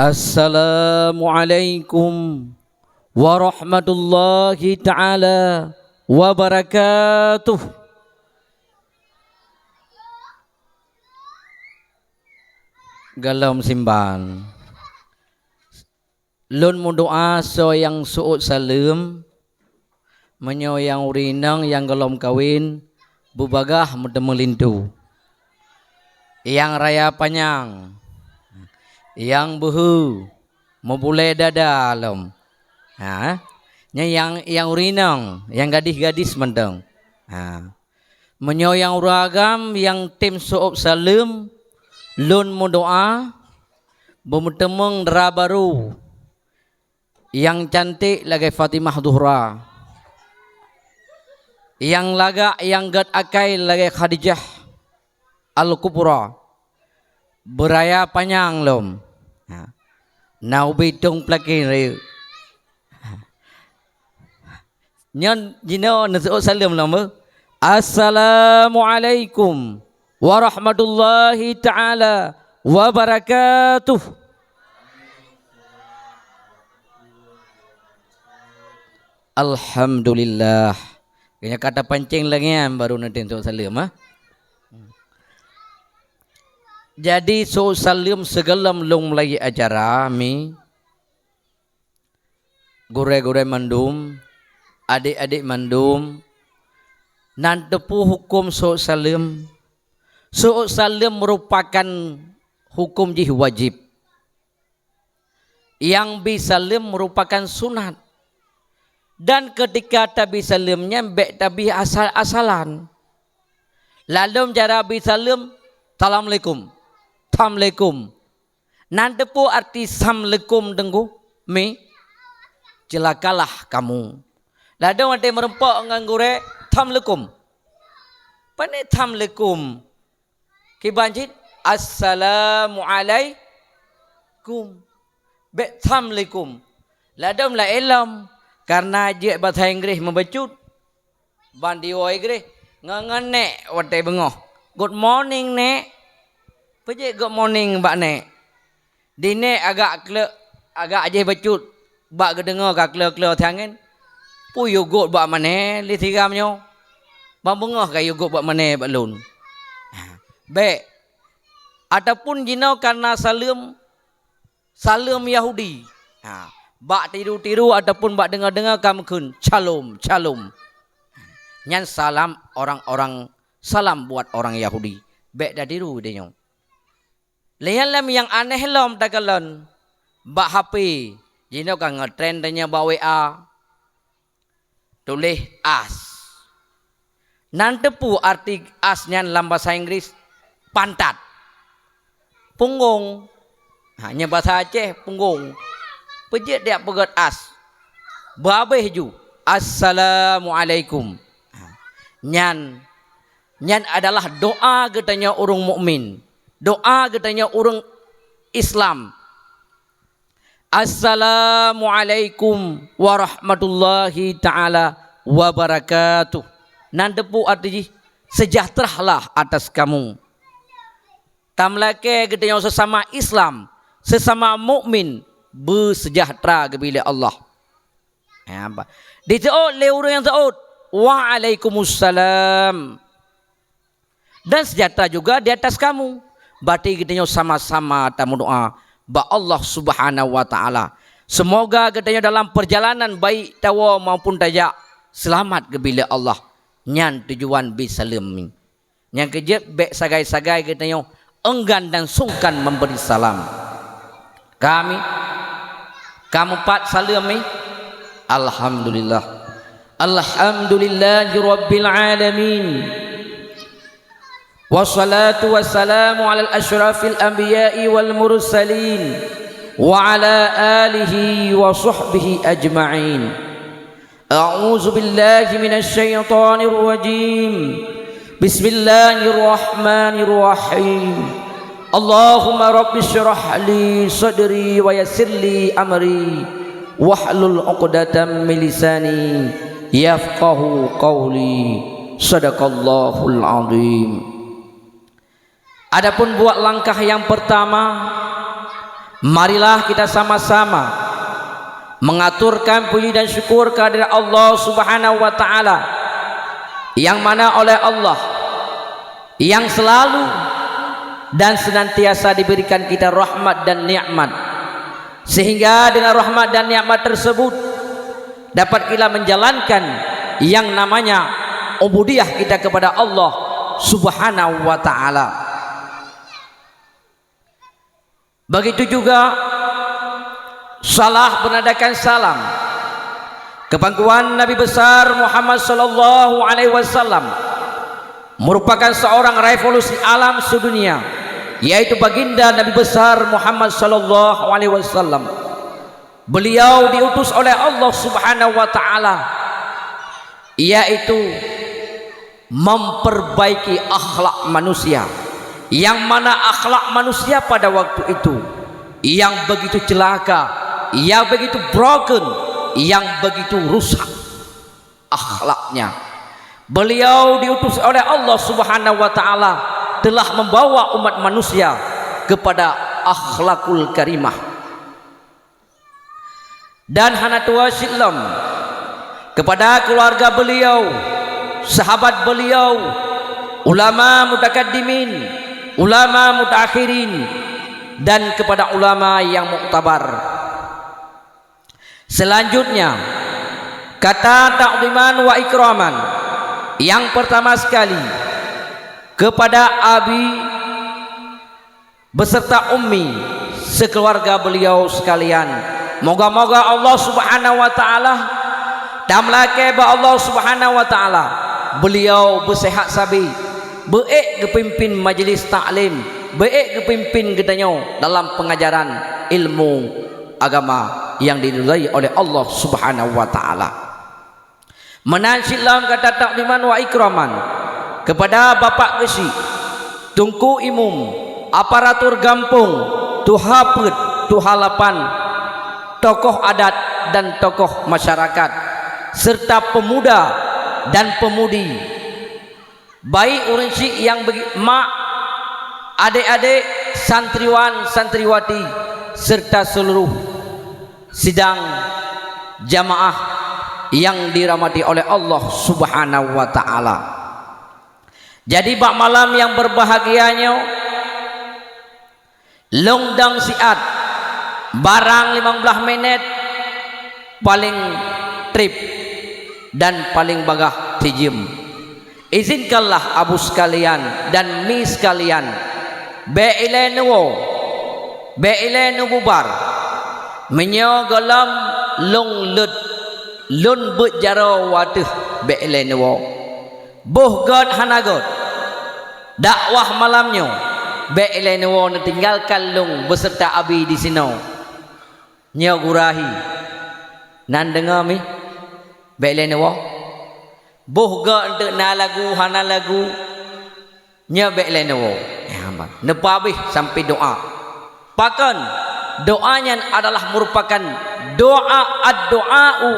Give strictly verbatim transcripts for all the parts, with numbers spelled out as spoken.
Assalamualaikum warahmatullahi taala wabarakatuh. Gohlom simban. Lôn meudoá soe nyang seuôt saleuem, meunyoe nyang ureueng inong nyang gohlom kawen, beubagaih meuteumé linto. Nyang raya panyang, nyang beuhe, meubulée dada lom. Ha? Nyan nyang, nyang ureueng inong, nyang gadis-gadis mantong. Ha. Meunyoe nyang ureueng agam nyang tem seuôt saleuem, lôn meudoá, beumeuteumeung dara barô, nyang cantik lagée Fatimah Zuhra, nyang lagak nyang gét akai lagée Khadijah Al-Kubra, beuraya panyang lom. Ha. Na ubé tông peulakée rayeuk. Nyan jinoe neuseuôt saleuem lom, beuh. Assalamualaikum warahmatullahi taala wabarakatuh. Alhamdulillah. Kayaknya kata pancing lagi kan, baru nanti seuôt saleuem, ha? Jadi, seuôt saleuem sigohlom lôn mulai acara, mi. Gurée-gurée mandum, adék-adék mandum, nan teupeu huköm seuôt saleuem. Seuôt saleuem meurupakan huköm jih wajéb. Nyang bi saleuem meurupakan sunat. Dan keutika tabi saleuem nyan bék tabi asal-asalan. Ladôm cara bi saleuem, "Assalamualaikum." "Assalamualaikum." Nan teupeu arti "Assalamualaikum" teungku? Mi, celakalah kamu. Ladôm watée meurumpok ngon gurée, "Assalamualaikum." Pane "Assalamualaikum"? Kiban cit, "Assalamualaikum." Bék "Assalamualaikum". Ladôm laén lom, kareuna jeuet basa Inggréh meubacut. Ban diwoe Inggréh, ngon, ngon nék watée beungoh, "Good morning, Nék." Peue jeuet "Good morning" bak nék? Di nék agak kleu, agak jih bacut bak geudeungoe ka kleu-kleu siangén. "Peue yue göt bak mané lé siram nyoe? Ban beungoh ka yue göt bak mané bak lôn." Ha, bék. Ataupun jinoe kareuna saleuem, saleuem Yahudi. Ha, bak tiru-tiru ataupun bak deungoe-deungoe ka meukheun, "Shalom, shalom." Nyan salam orang-orang, salam buat orang Yahudi. Bék tatiru tanyoe. Lheueh nyan lom nyang aneh lom takalon bak H P, jinoe ka ngeutren tanyoe bak W A. Tuléh "as". Nan teupeu arti "as" nyan lam basa Inggréh? Pantat. Punggong. Ha, nyan basa Aceh, punggong. Peue jeuet dak peugét "as"? Beuhabéh ju, "Assalamualaikum". Ha, nyan Nyan adalah doa geutanyoe ureuëng mukmin, doa geutanyoe ureuëng Islam. "Assalamualaikum warahmatullahi taala wabarakatuh." Nan teupeu arti jih, "Sejahteralah atas kamu." Tameulakée geutanyoe sesama Islam, sesama mukmin, beusejahtera geubri lé Allah. Ya, ba-, diseuôt lé ureuëng nyang seuôt, "Waalaikumsalam." Dan sejahtera juga di atas kamu. Berarti geutanyoe sama-sama tameudoa bak Allah Subhanahu wa Taala. Semoga geutanyoe dalam perjalanan baik tawoe maupun tajak, seulamat geubri lé Allah. Nyan tujuan bi saleuem nyoe. Nyang keujeuet, bék sagai-sagai geutanyoe enggan dan sungkan memberi salam. Kami, kamoe pat saleuem nyoe? Alhamdulillah. Alhamdulillahirabbil alamin. Wassalatu wassalamu ala asyrafil anbiya'i wal mursalin wa ala alihi wa sahbihi ajma'in. A'udzu billahi minasy syaithanir rajim. Bismillahirrahmanirrahim. Allahumma rabbi syrah li sadri wa yassir li amri wahlul 'uqdatam min lisani yafqahu qauli. Sadaqallahul azim. Adapun buat langkah yang pertama, Marilah kita sama-sama mengaturkan puji dan syukur kehadirat Allah Subhanahu wa Ta'ala, yang mana oleh Allah yang selalu dan senantiasa diberikan kita rahmat dan nikmat, sehingga dengan rahmat dan nikmat tersebut dapat kita menjalankan yang namanya ubudiyah kita kepada Allah Subhanahu wa Ta'ala. Begitu juga salah menandakan salam kepangkuan Nabi besar Muhammad sallallahu alaihi wasallam, merupakan seorang revolusi alam sedunia, yaitu baginda Nabi besar Muhammad sallallahu alaihi wasallam. Beliau diutus oleh Allah Subhanahu wa Ta'ala, yaitu memperbaiki akhlak manusia, yang mana akhlak manusia pada waktu itu yang begitu celaka, yang begitu broken, yang begitu rusak akhlaknya. Beliau diutus oleh Allah Subhanahu wa Ta'ala, telah membawa umat manusia kepada akhlakul karimah. Dan hana tuwoe cit lom kepada keluarga beliau, sahabat beliau, ulama mutakaddimin, ulama mutaakhirin, dan kepada ulama yang muktabar. Selanjutnya, kata takdiman wa ikraman. Yang pertama sekali, kepada abi beserta ummi sekeluarga beliau sekalian. Moga-moga Allah Subhanahu wa Ta'ala tameulakée bak Allah Subhanahu wa Ta'ala, beliau beusehat sabe, beuék geupimpin majlis taklim, beuék geupimpin geutanyoe dalam pengajaran ilmu agama yang diridai oleh Allah Subhanahu wa Ta'ala. Meunan cit lom kata takdiman wa ikraman kepada Bapak Geuchik, Teungku Imum, aparatur gampông, tuha peuet, tuha lapan, tokoh adat dan tokoh masyarakat, serta pemuda dan pemudi, baik ureuëng chik nyang beugi-, mak, adék-adék, santriwan, santriwati, serta seluruh sidang jamaah yang dirahmati oleh Allah Subhanahu wa Ta'ala. Jadi, bak malam yang berbahagia nyoe, lôn dong siat, barang limong blaih minét, paleng trép dan paleng bagaih sijeuem. Izinkanlah abu sekalian dan mi sekalian, bék ilée neuwoe, bék ilée neububar. Meunyoe gohlom lôn leuet, lôn beuet jaroe u ateueh, bék ilée neuwoe. Boh gét hana gét. Dakwah malam nyoe, bék ilée neuwoe neutinggalkan lôn beuseurta abi disinoe. Nyoe gura hi. Nan deungoe mi, bék ilée neuwoe. Boh gét eunteuk na lagu, hana lagu, nyoe bék ilée neuwoe. Eh, hamba. Neupeuhabéh sampoe doa. Pakon? Doa nyan adalah merupakan doa, ad-du'a'u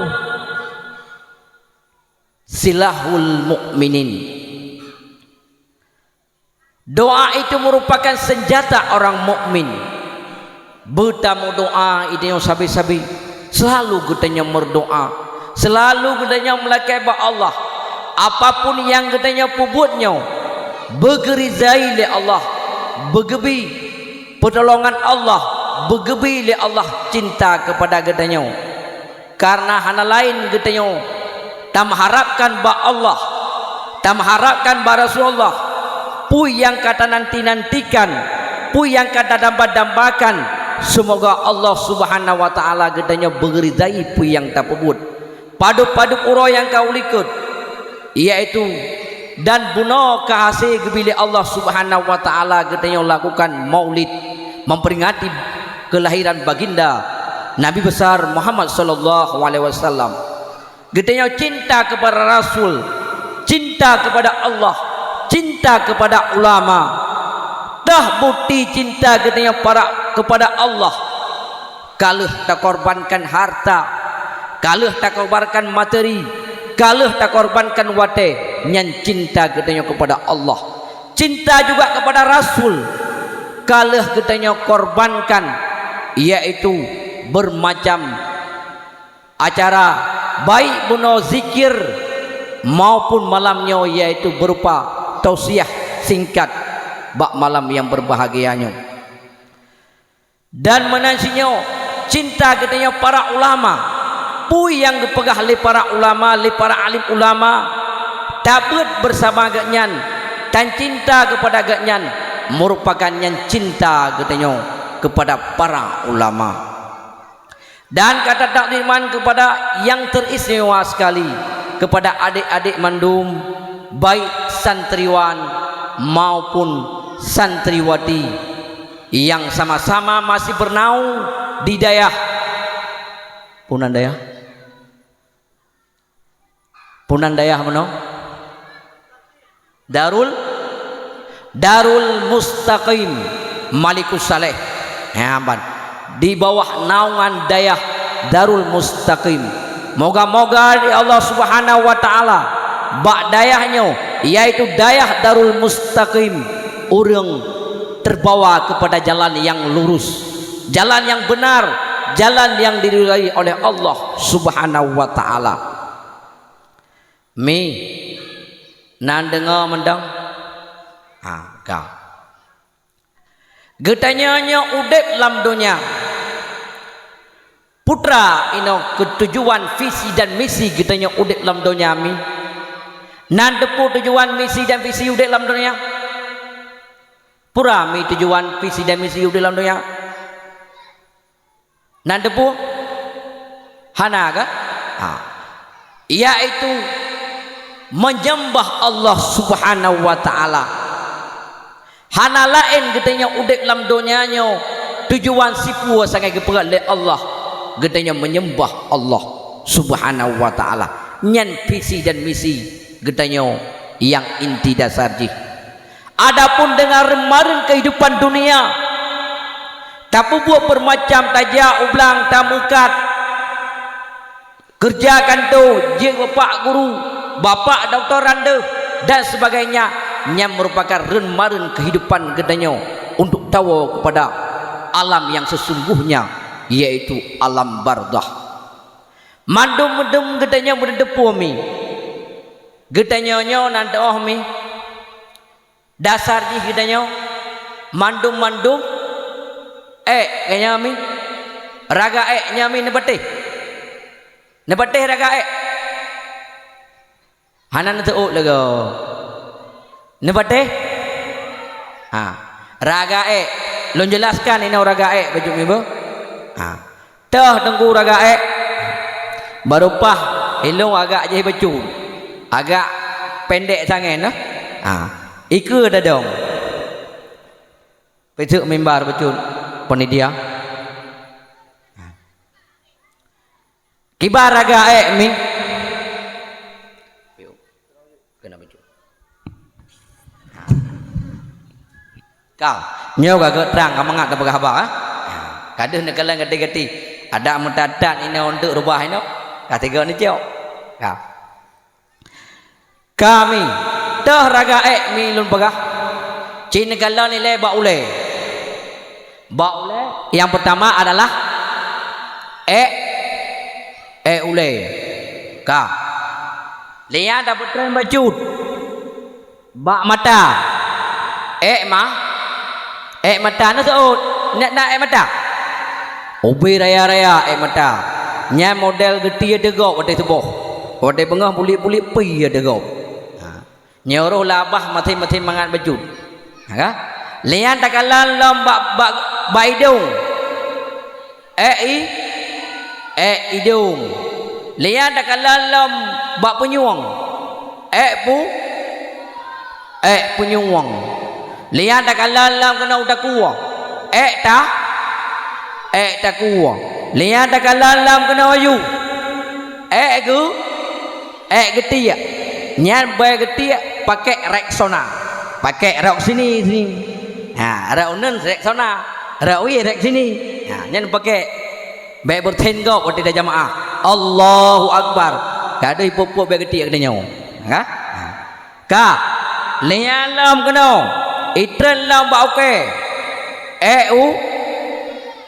silahul mu'minin. Doa itu merupakan senjata orang mukmin. Beutameudoa geutanyoe sabe-sabe. Selalu geutanyoe meudoa. Selalu geutanyoe meulakée bak Allah. Apapun nyang geutanyoe peubuet nyoe, beugeuridai lé Allah, beugeubi peutulongan Allah, beugeubi lé Allah cinta keupada geutanyoe. Kareuna hana laén geutanyoe tameuharapkan bak Allah, tameuharapkan bak Rasulullah, peue nyang ka tananti-nantikan, peue nyang ka tadamba-dambakan. Seumoga Allah Subhanahu wa Ta'ala geutanyoe beuridai peue nyang tapeubuet. Padub-padub uroe nyang ka u likot, yaitu dan bunoe ka hase geubi lé Allah Subhanahu wa Ta'ala geutanyoe lakukan maulid, memperingati kelahiran baginda Nabi besar Muhammad sallallahu alaihi wasallam. Geutanyoe cinta kepada Rasul, cinta kepada Allah, cinta kepada ulama. Dah bukti cinta geutanyoe para, kepada Allah, ka lheueh takorbankan harta, ka lheueh takorbankan materi, ka lheueh takorbankan watée, nyan cinta geutanyoe kepada Allah. Cinta juga kepada Rasul, ka lheueh geutanyoe korbankan yaitu bermacam acara, baik bunoe zikir maupun malam nyoe, yaitu berupa tausiah singkat bak malam nyang berbahagia nyoe. Dan meunan sinyoe, cinta geutanyoe para ulama. Peue nyang geupeugah lé para ulama, lé para alim ulama, tabeuet bersama geuhnyan, dan cinta kepada geuhnyan, merupakan nyan cinta geutanyoe kepada para ulama. Dan kata takziman kepada yang teristimewa sekali, kepada adik-adik mandum, baik santriwan maupun santriwati yang sama-sama masih bernaung di dayah, punan dayah, punan dayah meunoe? Darul, Darul Mustaqim, Malikus Saleh. Ya, ban. Di bawah naungan dayah Darul Mustaqim. Moga-moga di Allah Subhanahu wa Ta'ala, bak dayah nyoe, yaitu dayah Darul Mustaqim, ureuëng terbawa kepada jalan yang lurus, jalan yang benar, jalan yang diridai oleh Allah Subhanahu wa Ta'ala. Mi, nan deungoe mantong? Ha, ka. Geutanyoe nyoe udeb lam donya. Peue teuma inoe keu tujuan, visi dan misi geutanyoe udeb lam donya, mi? Nan teupeue tujuan, misi dan visi udeb lam donya? Peue teuma, mi, tujuan, visi dan misi udeb lam donya? Nan teupeue? Hana, kan? Ha. Yaitu menyembah Allah Subhanahu wa Ta'ala. Hana laén geutanyoe udeb lam donya nyoe tujuan sipeue, sagai geupeugah lé Allah, geutanyoe menyembah Allah Subhanahu wa Ta'ala. Nyan visi dan misi geutanyoe nyang inti dasar jih. Adapun deungon reumareun keuhidupan dunia, tapeubuet peureumacam, tajak u blang, tameukat, keureuja kantô, jeuet bapak guru, bapak doktor randeuh, dan sebagainya, nyan meurupakan reumareun keuhidupan geutanyoe untuk tawoe keupada alam nyang seusungguhnya, yaitu alam barzakh. Mandum-mandum geutanyoe meuteupue, mi. Geutanyoe nyoe nan teuoh, mi. Dasar jih geutanyoe mandum-mandum ék, ka nyan, mi. Raga ék nyan, mi, neupatéh. Neupatéh raga ék. Hana neuseuôt lagée. Neupatéh? Ha. Raga ék. Lôn jelaskan inoe raga ék bacut, mi, beuh. Ha. Toh Teungku raga ék, baru paih ilong agak jih bacut, agak pendek sangat nah. Ha, ikeue dadong. Peuteuk mimbar bacut panitia. Ha. Kiban raga ék, mi. Keuneuk bacut. Ka, nyoe ka geutrang, ka mangat tapeugah haba, eh? Ka deuh neukalon gati-gati. Adak meutatat inoe untuk reubah inoe. Ka tiga neucok. Ka. Ka, mi, toh raga ék, mi, lôn peugah. Ci neukalon ilée bak ulée. Bak ulée, nyang peutama adalah ék, ék ulée. Ka. Lheuh nyan tapeutren bacut. Bak mata. Ék ma-, ék mata na seuôt. Nyan na ék mata. Ubé raya-raya ék mata. Nyan model geutie teugob watée suboh. Watée beungoh buleuk-buleuk pih teugob. Ha. Nyoe roh labah maséng-maséng mangat bacut. Ha, ka? Lheuh nyan takalon lom bak, bak, bak idong. Ék i-, ék idong. Lheuh nyan takalon lom bak punyueng. Ék pu-, ék punyueng. Lheuh nyan takalon lom keunoe u takue. Ék ta-, ék takue. Lheuh nyan takalon lom keunoe aju. Ék geu-, Ék geutiek. Nyan bèe geutiek pakèk Rexona. Pakèk rok sini, sini. Ha, rok uneun Rexona. Rok wie rek sini. Ha, nyan pakèk. Bèe beurthen gob watèe tajamaah. Allahu Akbar. Ka deuh pop-pop bèe geutiek geutanyoe. Ha? Ha. Ka. Lheuh nyan lom keunoe. Itreun lom bak ukèe. Ék u-,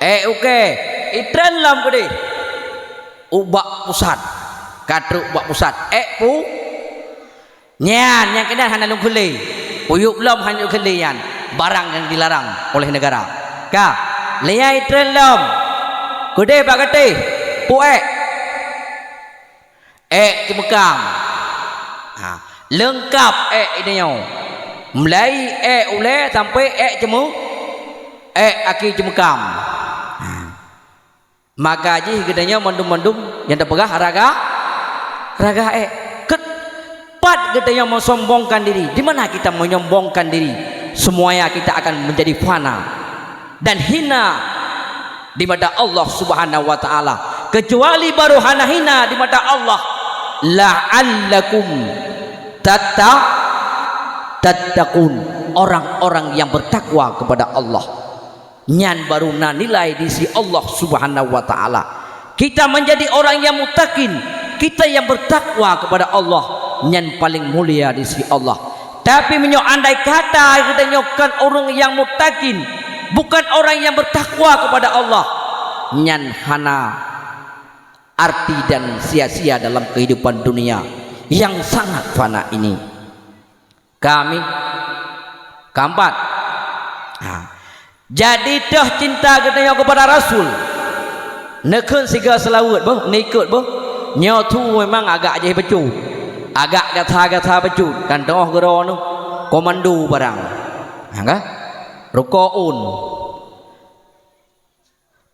Ék ukée, itren lom keudeh. Ubak pusat. Ka trok ubak pusat. Ék pu-, nyan, nyang keunan hana lôn kheun lé. Uyueb lom hana lôn kheun lé nyan. Barang nyang dilarang oleh negara. Ka. Lé nyan itren lom. Keudeh bak gatéh. Pu ék. Ék ceumeukam. Ha, leungkap ék geutanyoe. Mulai ék ulée sampoe ék ceumeu-, ék aki ceumeukam. Ha. Maka jih geutanyoe mandum-mandum nyang tapeugah raga, raga ék. Ket-, pat geutanyoe mensombongkan diri? Di mana kita menyombongkan diri? Semuanya kita akan menjadi fana dan hina di mata Allah Subhanahu wa Ta'ala, kecuali baru hana hina di mata Allah, "La'allakum tatta-, tattaqun," orang-orang yang bertakwa kepada Allah, nyan baru na nilai di sisi Allah Subhanahu wa Ta'ala. Kita menjadi orang yang muttaqin, kita yang bertakwa kepada Allah, nyan paling mulia di sisi Allah. Tapi meunyoe andai kata geutanyoe kon ureuëng nyang muttaqin, bukan orang yang bertakwa kepada Allah, nyan hana arti dan sia-sia dalam kehidupan dunia yang sangat fana ini. Kami keempat. Ha. Jadi toh cinta geutanyoe kepada Rasul. Neukheun siga seulaweuet boh, neukot boh. Nyoe tu memang agak jih bacut. Agak gata-gata bacut. Kan teuh geuroe neuh komando barang. Ha, ka? Rukoun.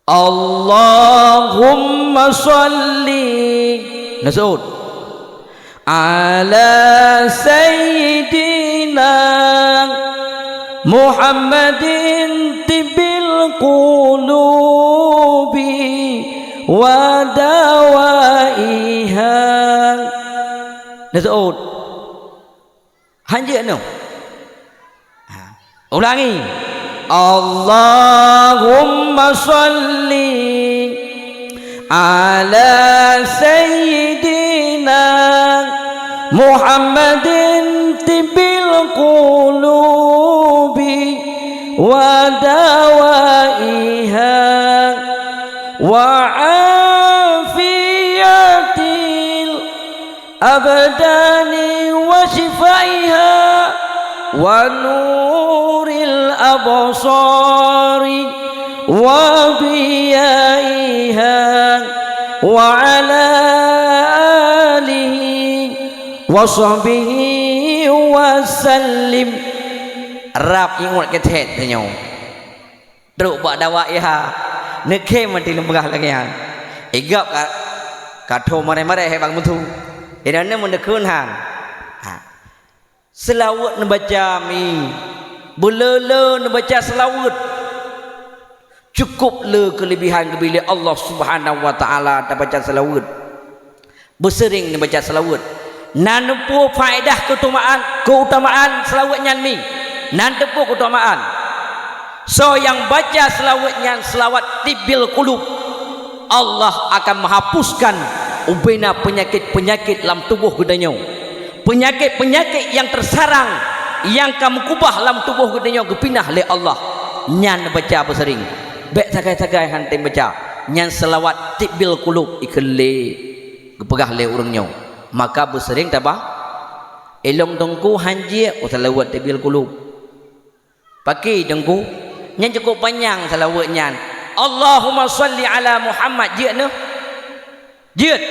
Allahumma shalli ala sayyidina Muhammadin tibbil qulubi wa dawaiha. Neuseut. Hanjeuet nyoe. Ha. Ulangi. Allahumma shalli ala sayyidina Muhammadin tibbil qulubi wa dawaiha wa afiyatil abdani wa shifaiha wa nuril absari wa diyaiha wa ala alihi wa sahbihi wa sallim. Rab ingat keu that tanyoe. Trok bak dawa iha, neukhém meuti lôn peugah lagée nyan. Igab ka, ka tho mareh-mareh bak meutu. Inan na meundeukheun han. Ha. Seulaweuet neubaca mi. Beuleu-leu neubaca seulaweuet. Cukup le keulebihan geubri lé Allah Subhanahu wa Ta'ala tabaca seulaweuet. Beuseuring neubaca seulaweuet. Na neupeu faedah keutamaan, keutamaan seulaweuet nyan mi. Na neupeu keutamaan. Soe nyang baca seulaweuet nyan seulaweuet tibbil qulub, Allah akan menghapuskan ubena peunyakét-peunyakét lam tuboh geutanyoe. Peunyakét-peunyakét nyang teusarang, nyang ka meukeubah lam tuboh geutanyoe geupinah lé Allah. Nyan baca beuseuring. Bék sagai-sagai han tem baca. Nyan seulaweuet tibbil qulub ikheun lé. Geupeugah lé ureuëng nyoe, maka beuseuring tabah, "Ilong Teungku han jeuet u seulaweuet tibbil qulub." "Pakri Teungku?" "Nyan cukup panyang seulaweuet nyan. Allahumma shalli ala Muhammad jeuet neuh?" "Jeuet."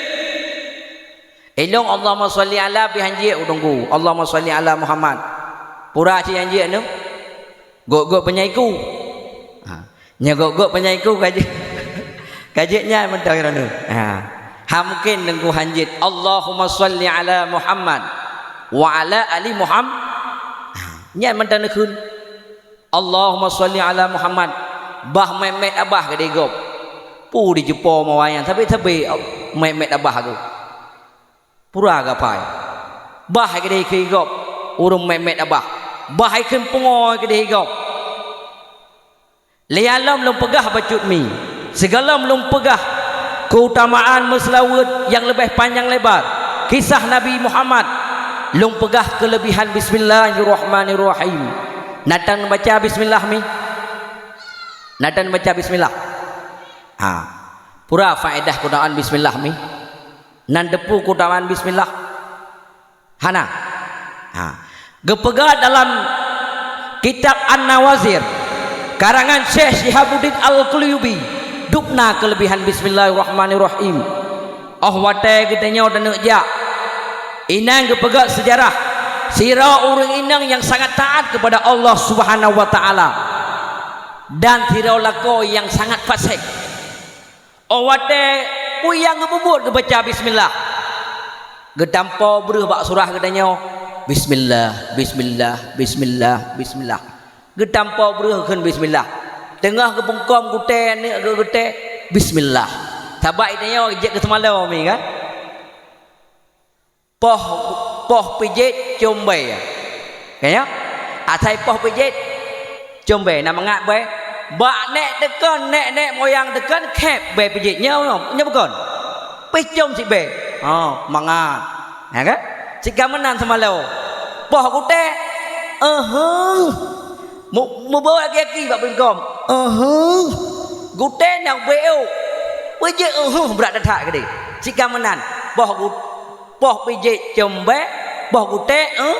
"Ilong Allahumma shalli ala pih han jeuet u Teungku. Allahumma shalli ala Muhammad." "Pura cit han jeuet neuh?" "Gok-gok panyang iku." Ha. Nyoe gok-gok panyang iku ka jeuet. Ka jeuet nyan mantong droeneuh. Ha. Ha mungken Teungku han jeuet. Allahumma shalli ala Muhammad wa ala ali Muhammad. Ha. Nyan mantong neukheun. Allahumma shalli ala Muhammad. Bah mét-mét abah keudeh gob. Pu di jeupo mawayang sabe-sabe mét-mét abah tu. Pura gapai. Bah keudeh keu gob, ureuëng mét-mét abah. Bah ikheun pungo keudeh gob. Lé alom lôn peugah bacut mi. Sigohlom lôn peugah keutamaan meuseulaweuet nyang leubeh panyang lebar. Kisah Nabi Muhammad. Lôn peugah keuleubihan Bismillahirrahmanirrahim. Na tan baca bismillah mi? Na tan baca bismillah? Ha. Peue faedah keutamaan bismillah mi? Nan teupeue keutamaan bismillah? Hana. Ha. Geupeugah dalam kitab An-Nawazir, karangan Syekh Syihabuddin Al-Qalyubi, dub na keuleubihan bismillahirrahmanirrahim. Óh watée geutanyoe taneuk jak, inan geupeugah seujarah sidroe ureuëng inong nyang sangat taát keupada Allah Subhanahu wa Taala dan sidroe lakoe nyang sangat fasek. Óh watée peue nyang geupeubuet geubaca bismillah. Geutampo breuh bak surah geutanyoe, bismillah, bismillah, bismillah, bismillah. Geutampo breuh kheun bismillah. Teungoh geupungkôm gutée aneuk geu-, gutée, bismillah. Sabab geutanyoe jeuet keu seumalo mi kan? Poh, poh pijét com bée. Ka nyo? Asai poh pijét com bée, na mangat bée. Bak nék teukon, nék-nék moyang teukon, khép bée pijét. Nyo, nyo, nyo bukon? Pih com cit bée. Oh, mangat. Ya kan? Cit ka meunan seumalo. Poh gutée, eheuh. Mu-, mubawa aki-aki bak pingkom. Eheuh. Gutée nyang beu-eu. Peue jeuet eheuh brat that-that keudeh. Cit ka meunan. Poh gu-, poh pijét com bée, poh gutée, eh,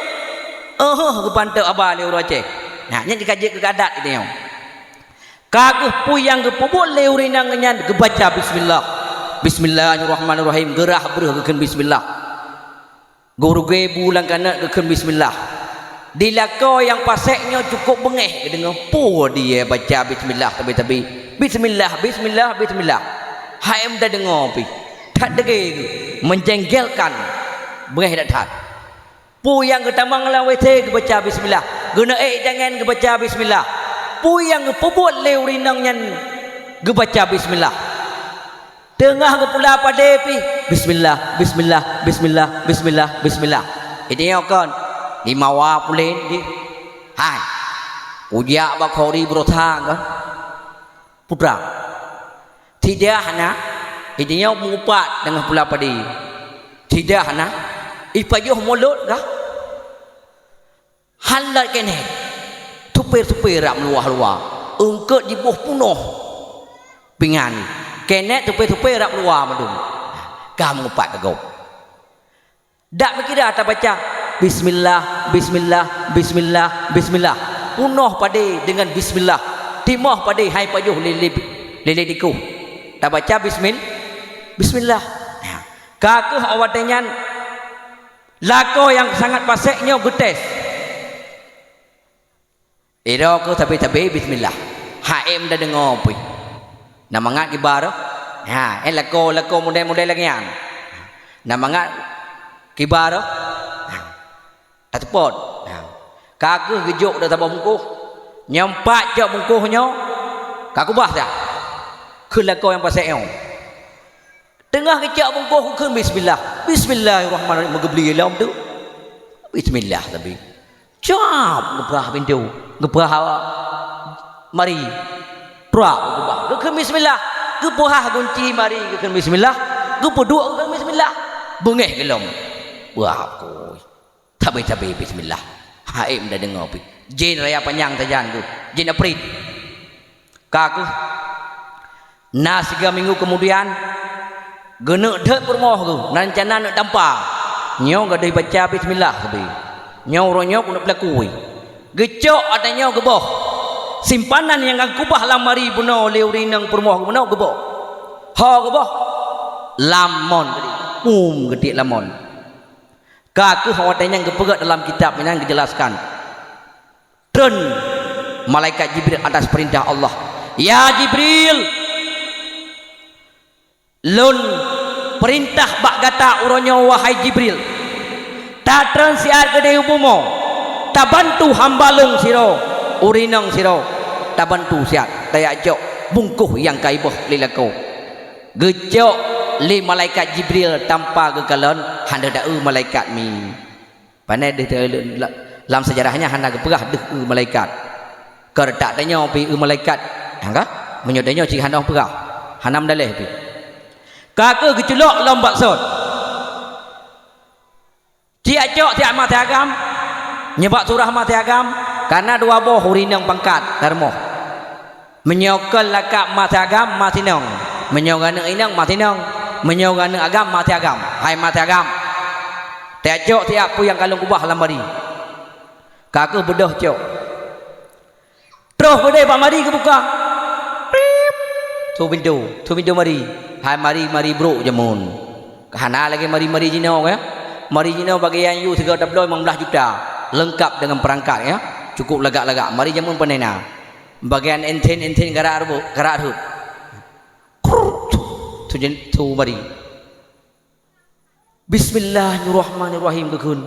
eheuh geupantok haba lé ureuëng Aceh. Nah, nyan jika jeuet keu adat geutanyoe. Ka geuh peue nyang geupeubuet lé ureuëng inong nyan geubaca bismillah. Bismillahirrahmanirrahim. Geurah breuh geukheun bismillah. Gurugée bu lam kanot geukheun bismillah. Di lakoe nyang fasek nyoe cukôp beungéh geudeungoe peue di baca bismillah tabi-tabi. Bismillah, bismillah, bismillah. Hai meudeungoe pih. That degée geuh, menjengkelkan. Beungéh that-that. Peue nyang geutamong lam W C geubaca bismillah. Geuneuk ék jangen geubaca bismillah. Peue nyang geupeubuet lé ureuëng inong nyan geubaca bismillah. Teungoh geupula padé pih, bismillah, bismillah, bismillah, bismillah, bismillah. Geutanyoe kon, di mawa pulen di. Hai. Kujak bak khori beurota kon. Putra. Tidak hana, geutanyoe meuupat teungoh pula padé. Tidak hana, ipajoh mulot kah? Hán lheueh keuneuk, tupe-tupe rab meuluwa-luwa, eungkot jiboh punoh pingan. Keuneuk tupe-tupe rab meuluwa mandum. Ka meuupat ka gob. Dak meukira tabaca, bismillah, bismillah, bismillah, bismillah. Punoh padé deungon bismillah. Timoh padé hai pajoh lé-lé, lé-lé dikuh. Tabaca bismil-, bismillah. Nah, ka keuh awak nyan Lakoe nyang sangat fasek nyoe geutés. Iroe keuh sabe-sabe bismillah. Hai meudeungoe pih. Na mangat kiba roh. Ha, eh, lakoe-lakoe model-model lagèe nyan. Na mangat kiba roh. Ha. Taseupôt. Ha. Ka keuh geujok dan saboh bungkôh. Nyang pat cok bungkôh nyoe. Ka kubah dah. Keu lakoe nyang fasek nyoe. Teungoh geucok bungkôh geukheun bismillah. Bismillahirrahmanirrahim. Meugeubli lom tu. Bismillah tapi. Cap geupeugah pintoe. Geupeugah mari. Prak geupeugah. Geukheun bismillah. Geupeugah gunci mari geukheun bismillah. Geupeuduek geukheun bismillah. Beungéh geulom. Wah, kui. Tabe-tabe bismillah. Hai meudeungoe pih. Jén raya panyang sajan tu. Jén aprit. Ka keuh. Na siga minggu keumudian, geuneuk deuek peurumoh geuh, na reuncana neuk tampa. Nyoe gadôh baca bismillah sabe. Nyoe uroe nyoe keuneuk peulakui. Geucok ata nyoe geuboh. Simpanan nyang ka kubah lam mari bunoe lé ureueng inong peurumoh geuh bunoe geuboh. Ho geuboh. Lam mon tadi. Pum geutiek lam mon. Ka keuh watèe nyan geupeugah dalam kitab nyan geujelaskan. Treun malaikat Jibril atas perintah Allah. "Ya Jibril, lôn peurintah bak gata uroe nyoe, wahai Jibril. Tatreun siat keudéh u bumoe, tabantu hamba lôn sidroe, ureueng inong sidroe, tabantu siat, tajak cok bungkôh nyang ka iboh lé lakoe." Geucok lé malaikat Jibril tanpa geukalon, hana deuh malaikat mi. Pane deuh, lam seujarah nyan hana geupeugah deuh eu malaikat. Keu reutak tanyoe pih eu malaikat. Hangga? Meunyoe tanyoe cit hana peugah. Hana meudaleh pih. Ka keuh geuculok lom bak sot. Siat cok siat ma siagam. Nyeubak surah ma siagam. Kana dua boh ureueng inong pangkat, tarumoh. Meunyoe kon lakab ma siagam, ma sinong. Meunyoe keuneuk inong, maté inong. Meunyoe keuneuk agam, maté agam. Hai maté agam. Tacok tiep peue nyang ka lôn keubah lam mari. Ka kheueh beudôh cok. Troh beudôh bak mari geubuka. Prip. Su pintoe, su pintoe mari. Hai mari, mari brôk jameun. Hana lagèe mari-mari jinoe, ya. Mari jinoe bagian yue sigoe tabloe limong blaih juta. Leungkap deungon peurangkat, ya. Cukup lagak-lagak. Mari jameun pane na. Bagian entin-entin garak reubok, garak rhot. Krrrr, tu, tu jen-, tu mari. Bismillahirrahmanirrahim geukheun.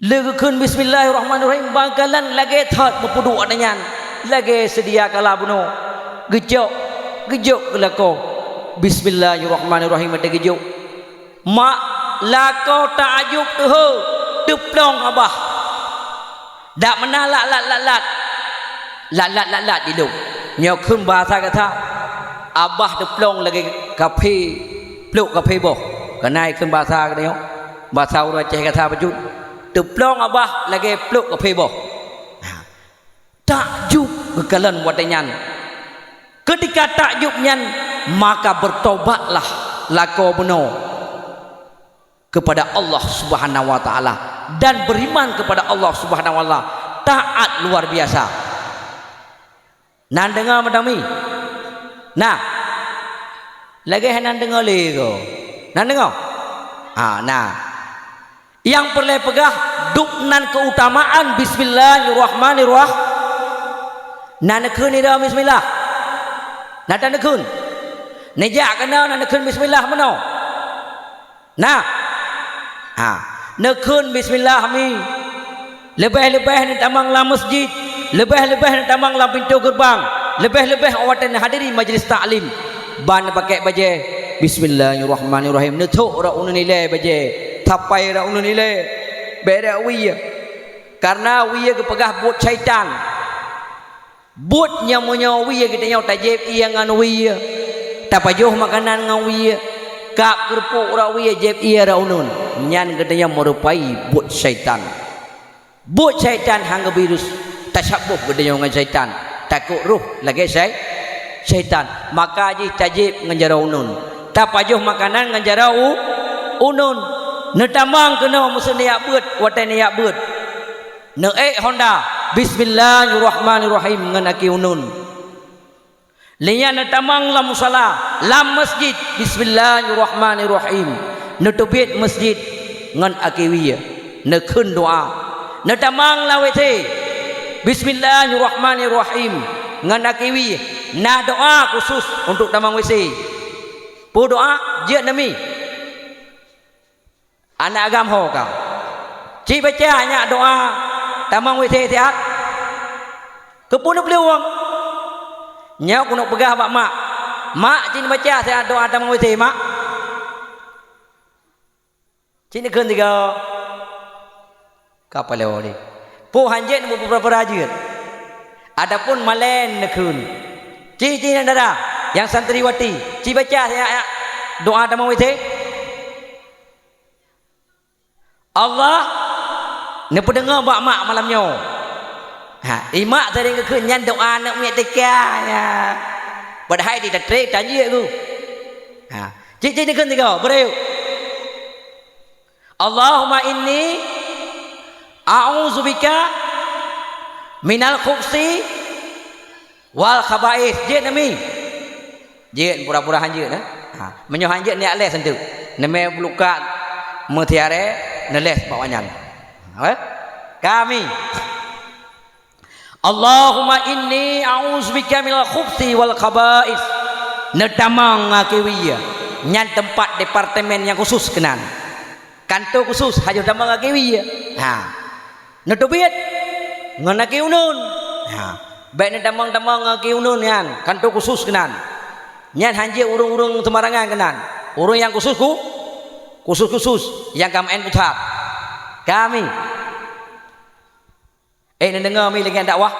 Lé geukheun bismillahirrahmanirrahim, bangkalan lagèe that meupeuduek nyan, lagèe seudia kala bunoe. Geucok, geujok keu lakoe. Bismillahirrahmanirrahim, watèe geujok. Mak, lakoe taajub teuhô, teuplong abah. Dak meunan lat-lat, lat-lat. Lat-lat, lat-lat di lôn. Nyoe kheun bahasa gata. Abah teuplong lagèe kaphé, plôk kaphé boh. Keunan kheun bahasa geutanyoe. Bahasa ureueng Aceh gata bacut. Teuplong abah lagèe plôk kaphé boh. Takjub geukalon watèe nyan. Keutika takjub nyan, maka bertobatlah lakoe bunoe kepada Allah Subhanahu wa Taala dan beriman kepada Allah Subhanahu wa Taala, taat luar biasa. Nan deungoe meunan mi? Nah, lagèe hana deungoe lé ko. Nan deungoe? Ha, nah. Nyang peureulèe peugah, dub nan keutamaan bismillahirrahmanirrah-, na neukheun nida bismillah. Na taneukheun. Neujak keunoe na neukheun bismillah meunoe. Nah. Ha. Neukheun bismillah mi. Leubeh-leubeh neutamong lam masjid. Leubeh-leubeh neutamong lam pintoe geurbang. Leubeh-leubeh watèe neuhadiri majlis taklim. Ban neupakèk bajèe. Bismillahirrahmanirrahim. Neuthok rot uneun ilèe bajèe. Tapai rot uneun ilèe. Bèk rot wie. Kareuna wie geupeugah buet syaitan. Buet nyang meunyoe wie geutanyoe tajieb ie ngon wie, tapajoh makanan ngon wie, kab keureupuk rot wie jieb ie rot uneun, nyan geutanyoe meurupai buet syaitan. Buet syaitan han geubi rus tasaboh geutanyoe ngon syaitan, takot roh lagèe syai-, syaitan. Maka jih tajieb ngon jaroe uneun, tapajoh makanan ngon jaroe u-, uneun. Neutamong keunoe meuseu neujak beuet, watèe neujak beuet. Neuék honda, bismillahirrahmanirrahim ngon aki uneun. Lheuh nyan neutamong lam musala, lam masjid, bismillahirrahmanirrahim. Neuteubiet masjid ngon aki wie, neukheun doa. Neutamong lam WC, bismillahirrahmanirrahim ngon aki wie. Na doa khusus untuk tamong WC. Peue doa? Jeuet neumi. Aneuk agam ho ka. Ci baca nyak doa tamong WC siat. Keupeue neuplueng? Nyoe keuneuk peugah bak mak. Mak, ci neubaca siat doa tamong WC, mak. Ci neukheun sigoe. Ka paloe lé. Peue hanjeuet neupeu-, pura-pura jeuet. Ataupun malèe neukheun. Ci, ci nyang dara, nyang santriwati. Ci baca siat doa tamong WC. Allah neupeudeungoe bak mak malam nyoe. Ha, i mak sering geukheun nyan doa aneuk miet teuka nyan. Padahai di tatrek tanjeuet ku. Ha, cit-cit neukheun sigoe, beurayek. Allahumma inni a'udzubika minal khubsi wal khaba'is. Jeuet neumi. Jeuet pura-pura hanjeuet, eh? Ha, meunyoe hanjeuet neujak les enteuk. Neumè bulukat meutiaré neules bak awaknyan. Apa? Kami. Allahumma inni a'udzubika minal khubsi wal khaba'is. Neutamong aki wie. Nyan teumpat departemen nyang khusus keunan. Kanto khusus hana tamong aki wie. Ha. Neuteubiet ngon aki uneun. Ha. Bèk neutamong-tamong ngon aki uneun nyan, kanto khusus keunan. Nyan hanjeuet ureueng-ureueng seumarangan keunan. Ureueng nyang khusus khu-, khusus-khusus nyang ka meu'en pusat. Kami. Eh, neudeungoe mi lagèe dakwah.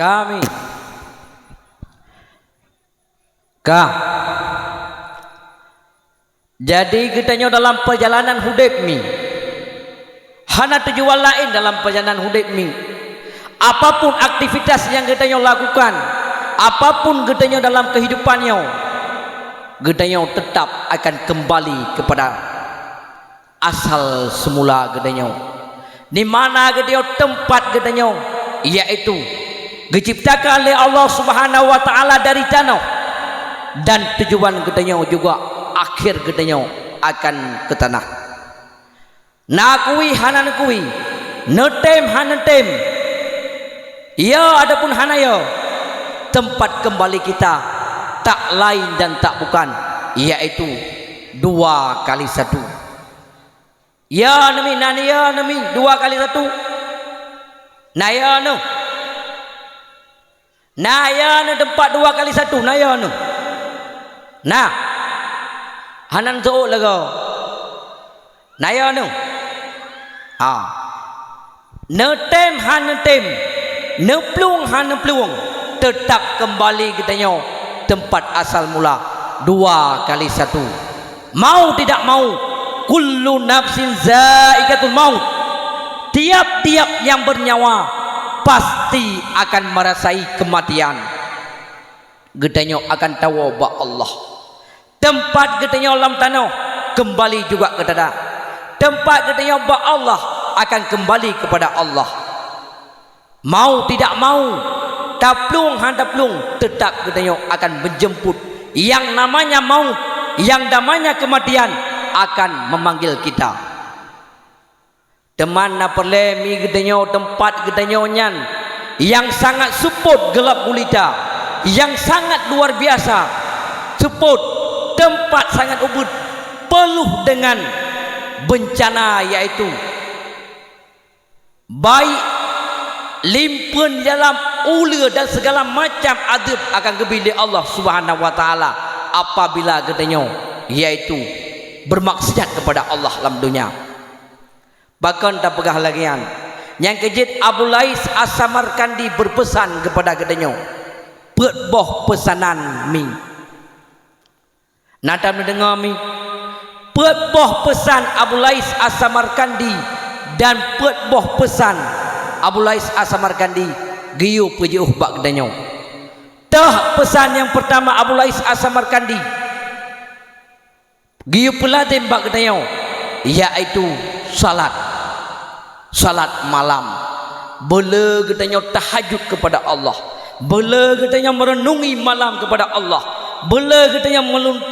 Kami. Ka. Jadi geutanyoe dalam perjalanan udeb mi, hana tujuan laén dalam perjalanan udeb mi. Apapun aktivitas nyang geutanyoe lakukan, apapun geutanyoe dalam kehidupan nyoe, geutanyoe tetap akan kembali kepada asal semula geutanyoe, di mana geutanyoe teumpat geutanyoe, yaitu geuciptakan lé Allah Subhanahu wa Taala dari tanoh, dan tujuan geutanyoe juga akhir geutanyoe akan keu tanah. Na kui hana neukui, neutem hana neutem, ya ataupun hana ya, tempat kembali kita tak lain dan tak bukan, yaitu dua kali satu. Ya neumi, na ya neumi, dua kali satu. Na ya neuh. Na ya neuh teumpat dua kali satu, na ya neuh. Nah. Hana neuseuôt lagoe. Na ya neuh. Ha. Neutem hana neutem, neuplueng hana neuplueng, teutap keumbali geutanyoe teumpat asal mula, dua kali satu. Mau tidak mau, kullu nafsin zaikatul maut. Tiap-tiap nyang beunyawa pasti akan meurasai keumatian. Geutanyoe akan tawoe bak Allah. Teumpat geutanyoe lam tanoh, keumbali juga keu tanah. Teumpat geutanyoe bak Allah, akan keumbali keupada Allah. Mau tidak mau, taplueng hana taplueng, teutap geutanyoe akan meujeumput. Nyang namanya maut, nyang namanya keumatian akan meumanggil kita. Teuma na peureulée mi geutanyoe teumpat geutanyoe nyan nyang sangat seupôt geulab gulita, nyang sangat luar biasa, seupôt teumpat sangat ubit, peuluh deungon beuncana, yaitu baik limpeuen di dalam uleue dan sigala macam azeub akan geubri lé Allah Subhanahu wa Taala apabila geutanyoe, yaitu beurmaksiat keupada Allah lam donya. Pakon tapeugah lagée nyan? Nyang keujeuet Abu Lais As-Samarkandi beupeusan keupada geutanyoe, peuet boh peusanan mi. Na tameudeungoe mi? Peuet boh peusan Abu Lais As-Samarkandi dan peuet boh peusan Abu Lais As-Samarkandi geuyue peujiôh bak geutanyoe. Teuh peusan nyang peurtama Abu Lais As-Samarkandi geuyue peulazem bak geutanyoe, yaitu salat. Salat malam. Beuleu geutanyoe tahajud keupada Allah. Beuleu geutanyoe meureunungi malam keupada Allah. Beuleu geutanyoe meulun-,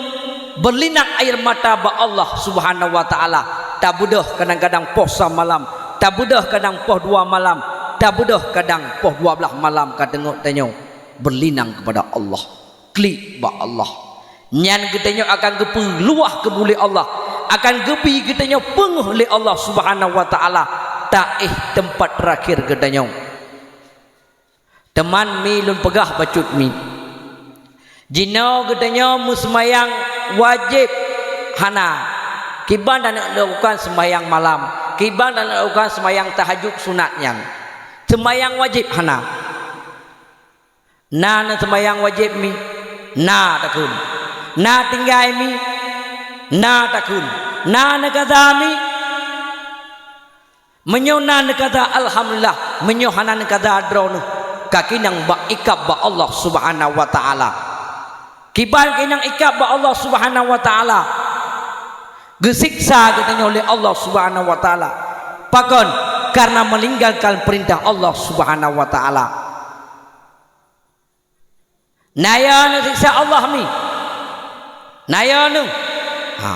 beulinak air mata bak Allah Subhanahu wa Taala. Tabeudôh kadang-kadang poh sa malam, tabeudôh kadang poh dua malam, tabeudôh kadang poh dua blaih malam ka teungoh tanyoe beulinang keupada Allah. Klik bak Allah. Nyan geutanyoe akan geupeuluah keubu lé Allah, akan geubri geutanyoe peungeuh lé Allah Subhanahu wa Taala, taéh teumpat teurakhir geutanyoe. Teuma mi lôn peugah bacut mi. Jinoe geutanyoe meuseumayang wajéb hana. Kiban taneuk lakukan seumayang malam, kiban taneuk lakukan seumayang tahajud sunat nyan. Seumayang wajéb hana. Na neuseumayang wajéb mi? Na takheun. Na tinggai mi? Na takheun. Na neukaza mi? Meunyoe na neukaza, alhamdulillah. Meunyoe hana neukaza, droeneuh ka kinang bak ikab bak Allah Subhanahu wa Taala. Kiban kinang ikab bak Allah Subhanahu wa Taala. Geusiksa geutanyoe lé Allah Subhanahu wa Taala. Pakon? Karena meninggalkan perintah Allah Subhanahu wa Taala. Na yo neuh siksa Allah mi? Na yo neuh? Ha,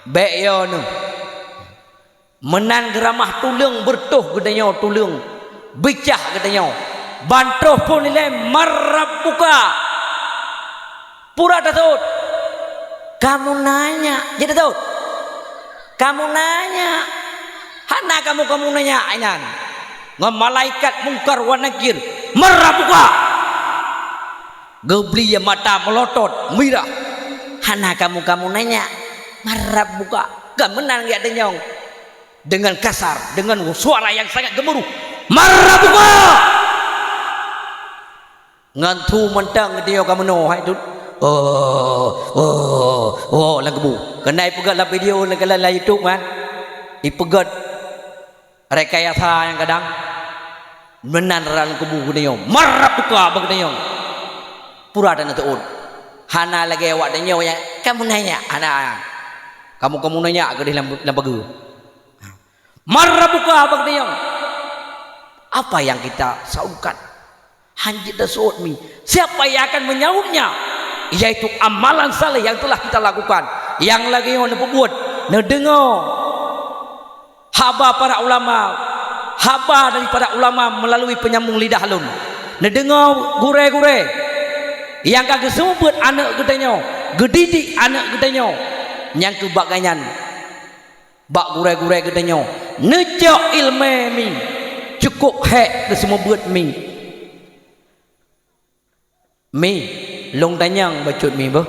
bék yo neuh. Meunan geuramah tuleueng, beureutoh geutanyoe tuleueng, bicah geutanyoe. Ban troh phon ilée, "Man rabbuka?" Pura taseuôt. "Kamu nanya," jeuet taseuôt. "Kamu nanya." Hana kamu-kamu nanya inan. Ngon malaikat Mungkar wa Nakir, "Man rabbuka?" Geubri mata meulotot, mirah. "Hana kamu-kamu nanya, man rabbuka?" Ka meunan geutanyong. Dengan kasar, dengan suara yang sangat gemuruh, "Man rabbuka?" Ngon su mantong geutanyoe ka meunoe hai tut. Oh, oh, oh, lam kubu. Keunan ipeugét lam video lam, lam YouTube kan. Ipeugét rekayasa nyang kadang meunan lam kubu geutanyoe. Marah buka bak geutanyoe. Pura dan teuôt. Hana lagée awak tanyoe nyang kamu nanya, hana. Kamu, kamu nanya keudeh lam, lam pageue. Marah buka bak geutanyoe. Apa yang kita saukan? Hanjeuet taseuôt mi. Siapa yang akan menyautnya? Yaitu amalan saleh yang telah kita lakukan. Nyang lagée nyoe neupeubuet, neudeungoe haba para ulama, haba dari para ulama melalui penyambung lidah lôn. Neudeungoe gurée-gurée nyang ka geuseumeubeuet aneuëk geutanyoe, geudidik aneuëk geutanyoe, nyang keu bak gobnyan. Bak gurée-gurée geutanyoe, neucok iéleumé mi, cukôp hék geuseumeubeuet mi. Mi, lôn tanyong bacut mi beuh.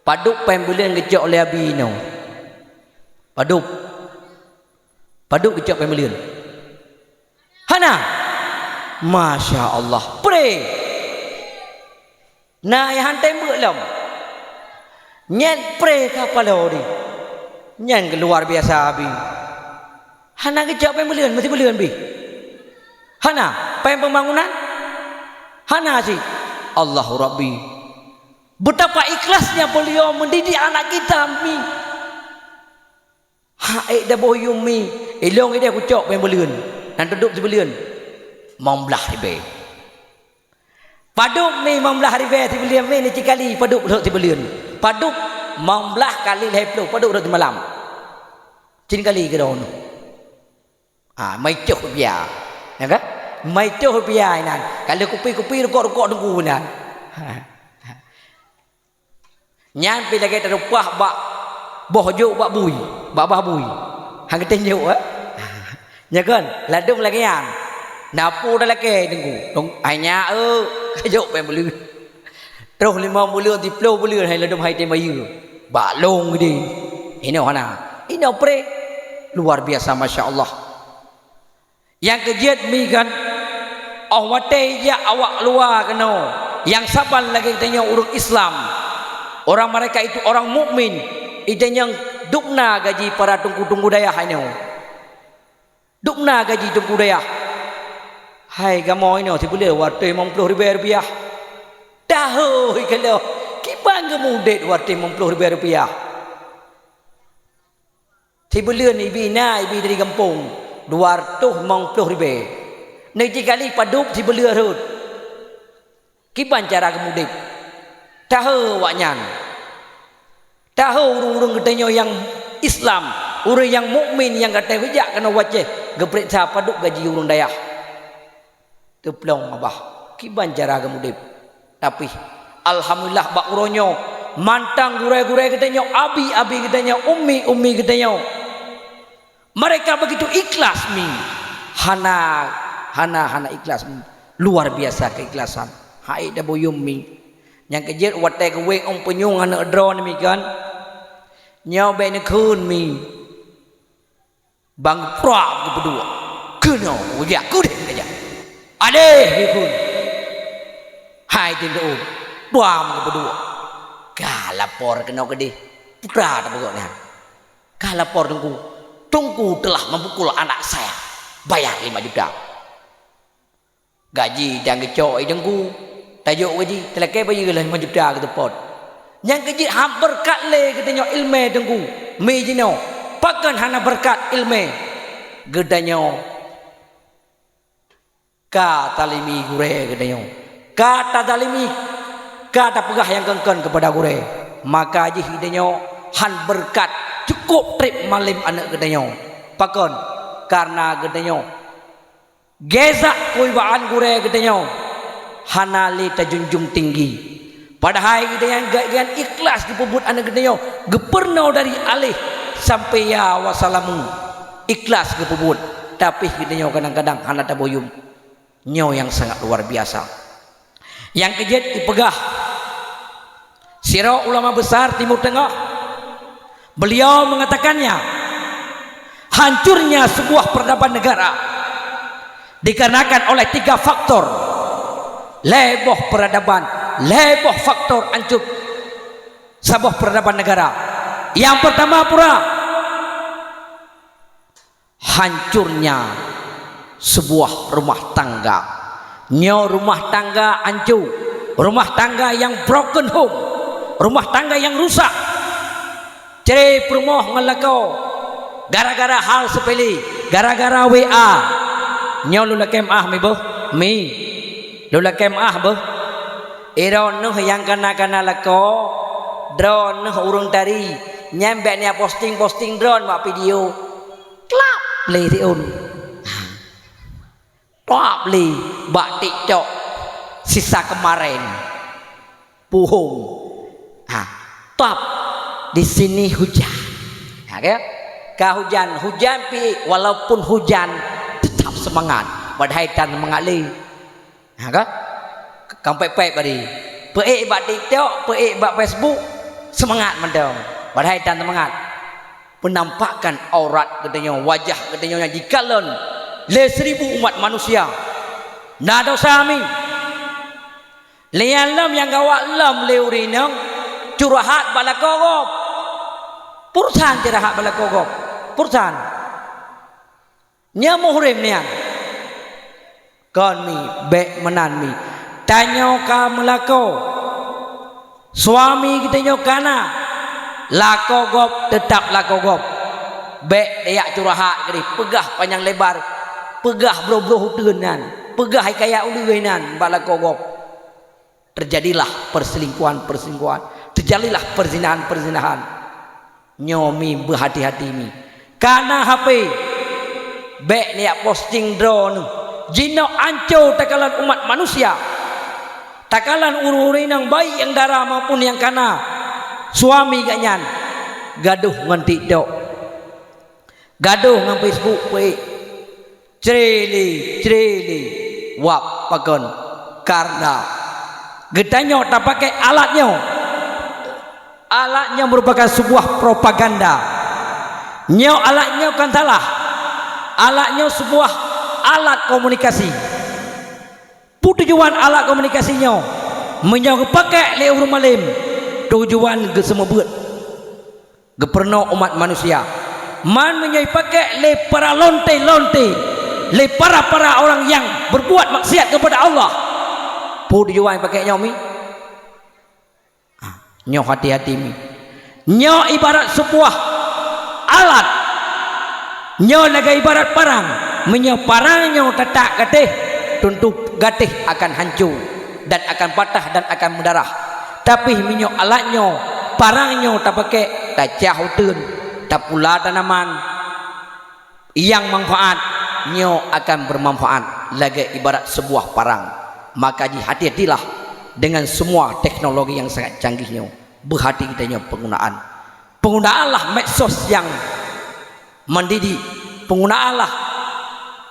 Padub péng buleuen geucok lé abi inoe? Padub? Padub geucok péng buleuen? Hana? Masya Allah. Pré! Na nyang han tem beuet lom. Nyan pré ka paloe di. Nyan luar biasa abi. Hana geucok péng buleuen, meusibuleuen bih. Hana, péng pembangunan? Hana cit. Allahu Rabbi. Betapa ikhlasnya beliau mendidik anak kita, Mi. Ha, ék daboh yum mi, ilong ideh kucok péng buleuen, nan teudup sibuleuen. Limong blaih ribée. Padub mi limong blaih ribée sibuleuen mi, ni cikali padub lhok sibuleuen. Padub limong blaih kali lhée ploh, padub lhok simalam. Cit kali keudroe nyoe. Ha, meuicoh bia. Ya kan? Meuicoh bia inan. Kalau kupi-kupi rukok-rukok teungku inan. Ha. Nyan pih lagée tareupah bak boh jok bak bui, bak bah bui. Han geutem jok, eh? Nya kan, ladom lagée nyan. Napu dah lakée teungku. Dong, hai nyak, eh, ka jok péng buleuen. Troh limong buleuen, siplôh buleuen, hai ladom hai tem bayeue. Bak lông geude. Inoe hana. Inoe pré. Luar biasa, masya Allah. Nyang keujeuet mi kan, óh watée jak awak luwa keunoe, nyang saban lagée geutanyoe ureuëng Islam, orang mereka itu orang mukmin, geutanyoe dubna gaji para teungku-teungku dayah nyoe. Dubna gaji teungku dayah. Hai kamoe inoe sibuleuen watée limong ploh ribée rupiah. Tahu ikaloe, kiban geumudeb watée limong ploh ribée rupiah. Sibuleuen ibi na ibi dari gampông, dua reutôh limong ploh ribée. Neuji kali padub sibuleuen rhot. Kiban cara geumudeb. Tahu awaknyan. Tahu ureuëng-ureuëng geutanyoe nyang Islam, ureuëng nyang mukmin nyang gata bijak keunoe wacée geupeuriksa padub gaji ureuëng dayah. Teuplong babah, kiban cara geumudeb. Tapi, alhamdulillah bak uroe nyoe, mantong gurée-gurée geutanyoe, abi-abi geutanyoe, ummi-ummi geutanyoe. Mereka begitu ikhlas mi. Hana, hana, hana ikhlas mi. Luar biasa keikhlasan. Hai da buyum mi. Nyang keujeuet watée geuwéng ôn punyueng aneuëk droe namikan. Nyoe bék neukheun mi. Bang prak geupeuduek. Keunoe ujak kudeh saja. Adeh geukheun. Hai teunteuun. Bang geupeuduek. Ka lapor keunoe keudeh. Putra tapeugok nyan. Ka lapor teungku. Teungku telah memukul anak saya. Bayar lima juta. Gaji dan geucok i teungku. Tajok gaji, teulakée bayeue lheueh limong juta geuteupot. Nyang keujeuet han beureukat lé geutanyoe iéleumé teungku. Mi jinoe, pakon hana beureukat iéleumé? Geutanyoe ka talimi gurée geutanyoe. Ka tazalimi, ka tapeugah nyang kon-kon keupada gurée. Maka jih geutanyoe han beureukat, cukôp treb malem aneuëk geutanyoe. Pakon? Kareuna geutanyoe Geuza keuwibaan gurée geutanyoe hana lé tajunjung tinggi. Padahai geutanyoe gak-, geutanyoe ikhlas geupeubuet aneuëk geutanyoe geupeureunoe dari aleh sampai ya wasalamu. Ikhlas geupeubuet, tapi geutanyoe kadang-kadang hana tabuyum. Nyoe nyang sangat luar biasa. Nyang keujeuet ipeugah sidroe ulama besar Timur Tengah, beliau mengatakannya, hancurnya sebuah peradaban negara dikarenakan oleh tiga faktor. Lhée boh peradaban, lhée boh faktor ancut saboh peradaban negara. Nyang peurtama pura, hancurnya sebuah rumah tangga. Nyoe rumah tangga ancu, rumah tangga nyang broken home, rumah tangga nyang rusak. Cre peurumoh ngon lakoe gara-gara hal sepele, gara-gara W A. Nyoe lôn lakée meuáh mi beuh, mi. Lôn lakée meuáh beuh. Droeneuh nyang kana-kana lakoe, droeneuh ureuëng tari, nyan bék neujak posting-posting droeneuh bak video. Klap lé siôn. Klap lé bak TikTok sisa kemarin. Puhong. Ha, top. Di sini hujan. Ha, kan? Ka hujan, hujan pi, walaupun hujan, tetap semangat. Padahai tan semangat lé. Ha, kan? Kampek-pek bari. Peuék bak TikTok, peuék bak Facebook, semangat mantong. Padahai tan semangat. Penampakan aurat geutanyoe, wajah geutanyoe nyang jikalon lé seribu umat manusia. Na dosa mi. Lian lom nyang gawat lom lé ureuëng inong curhat bak lakoe gob. Pursan curhat bak lakoe gob. Pursan. Nyoe muhrim nian. Kon mi, bék meunan mi. Tanyoe ka meulakoe. Suami geutanyoe kana. Lakoe gob, teutap lakoe gob. Bék jak curhat keudeh, peugah panyang lebar, peugah broh-broh uteuen nyan, peugah hikayat uleue nyan bak lakoe gob. Terjadilah perselingkuhan-perselingkuhan, terjadilah perzinahan-perzinahan. Nyoe mi beuhati-hati mi. Kana H P, bék neujak posting droeneuh. Jinoe anco takalon umat manusia. Takalon ureuëng-ureuëng nyang baik nyang dara maupun nyang kana. Suami geuh nyan gadoh ngon TikTok. Gadoh ngon Facebook peuék. Cre lé, cre lé. Wab pakon? Karena geutanyoe tapakai alat nyoe. Alat nyoe merupakan sebuah propaganda. Nyoe alat nyoe kan salah. Alat nyoe sebuah alat komunikasi. Peue tujuan alat komunikasi nyoe? Meunyoe geupakai lé ureuëng malem, tujuan geuseumeubeuet. Geupeurunoe umat manusia. Man meunyoe jipakék lé para lonte-lonte, lé para-para ureuëng nyang berbuat maksiat kepada Allah, peue tujuan jipakék nyoe mi? Ah, nyoe hati-hati mi. Nyoe ibarat sebuah alat. Nyoe lagée ibarat parang. Meunyoe parang nyoe tatak gatéh, teuntu gatéh akan hanco dan akan patah dan akan meudarah. Tapi meunyoe alat nyoe, parang nyoe tapakék, tacah uteuen, tapula tanaman nyang manfaat, nyoe akan bermanfaat lagée ibarat sebuah parang. Maka jih hati-hatilah dengan semua teknologi yang sangat canggih nyoe. Beuhati geutanyoe penggunaan. Penggunaanlah medsos yang mendidik. Penggunaanlah,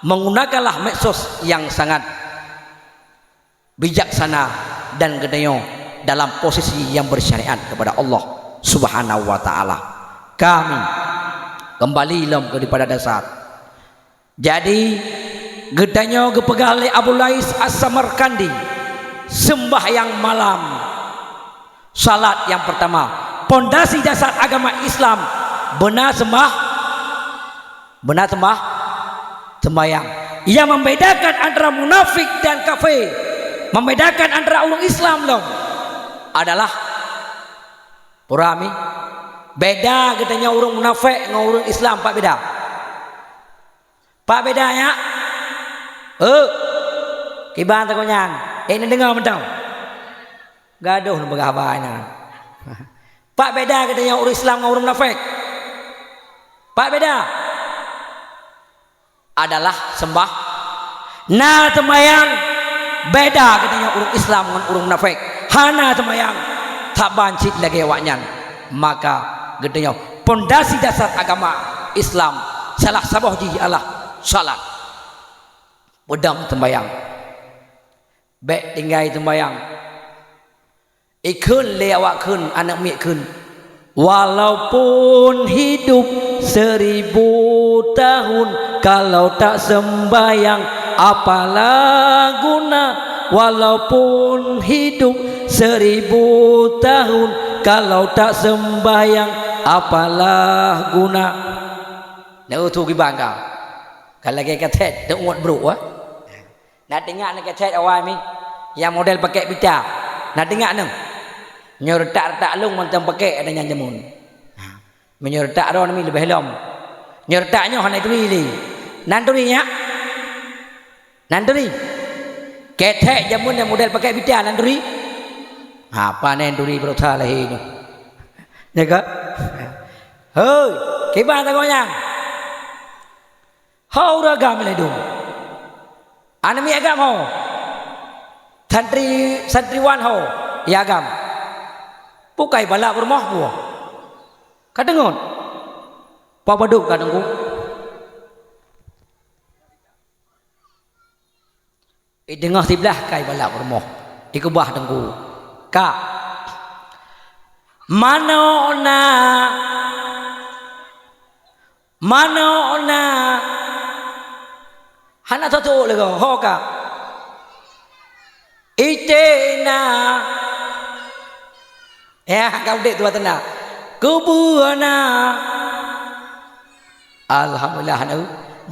menggunakanlah medsos yang sangat bijaksana dan geutanyoe dalam posisi yang bersyariat kepada Allah Subhanahu wa Ta'ala. Kami kembali lom kepada dasar. Jadi, geutanyoe geupeugah lé Abu Lais As-Samarkandi, sembahyang malam, salat yang pertama, pondasi dasar agama Islam, beuna sembah Beuna sembah-, sembahyang. Yang membedakan antara munafik dan kafir, membedakan antara ureuëng Islam lom adalah, pura mi, beda geutanyoe ureuëng munafik ngon ureuëng Islam, pat beda? Pat beda nyak? Eh, kiban takot nyan. Eh, neudeungoe mantong. Gadoh neupeugah haba nyan. Pat beda geutanyoe ureuëng Islam ngon ureuëng munafik? Pat beda? Adalah sembah-, na seumayang, beda geutanyoe ureuëng Islam ngon ureuëng munafik. Hana seumayang, saban cit lagée awaknyan. Maka geutanyoe pondasi dasar agama Islam salah saboh jih ialah salat. Peudong seumayang. Bék tinggai seumayang. Ikheun lé awak kheun, aneuëk miet kheun, "Walaupun hidup seribu tahun, kalau tak sembahyang, apalah guna? Walaupun hidup seribu tahun, kalau tak sembahyang, apalah guna? Neu tu kiban ka. Ka lagèe kaset, teu'uet brôk, eh. Na teuingat neu kaset awai mi, nyang model pakèk pita. Na teuingat neu? Nyoe retak-retak lôn mantong pakèk ada nyang jameun. Ha. Meunyoe retak droe mi leubeh lom. Nyoe retak nyoe hana turi lé. Nan turi nyak? Nan turi? Kaset jameun nyang model pakèk pita nan turi? Ha, panen turi beurota lahé nyoe. Ya ka? Hoi, kiban tanggong nyan? Ho ureueng agam lé dum. Aneuk miet agam ho. Santri, santriwan ho, ya agam. Bukai balak peurumoh buah. Ka deungon. Pak Baduk ka deungon. Eh, deungoe siblah kai balak peurumoh. Ikeubah deungon. Ka. Manoe na Manoe na? Hana tatu'oh lé goe, ho ka. Ité na? Ya, ka udép tuha teunak. Kubeue na? Alhamdulillah, na.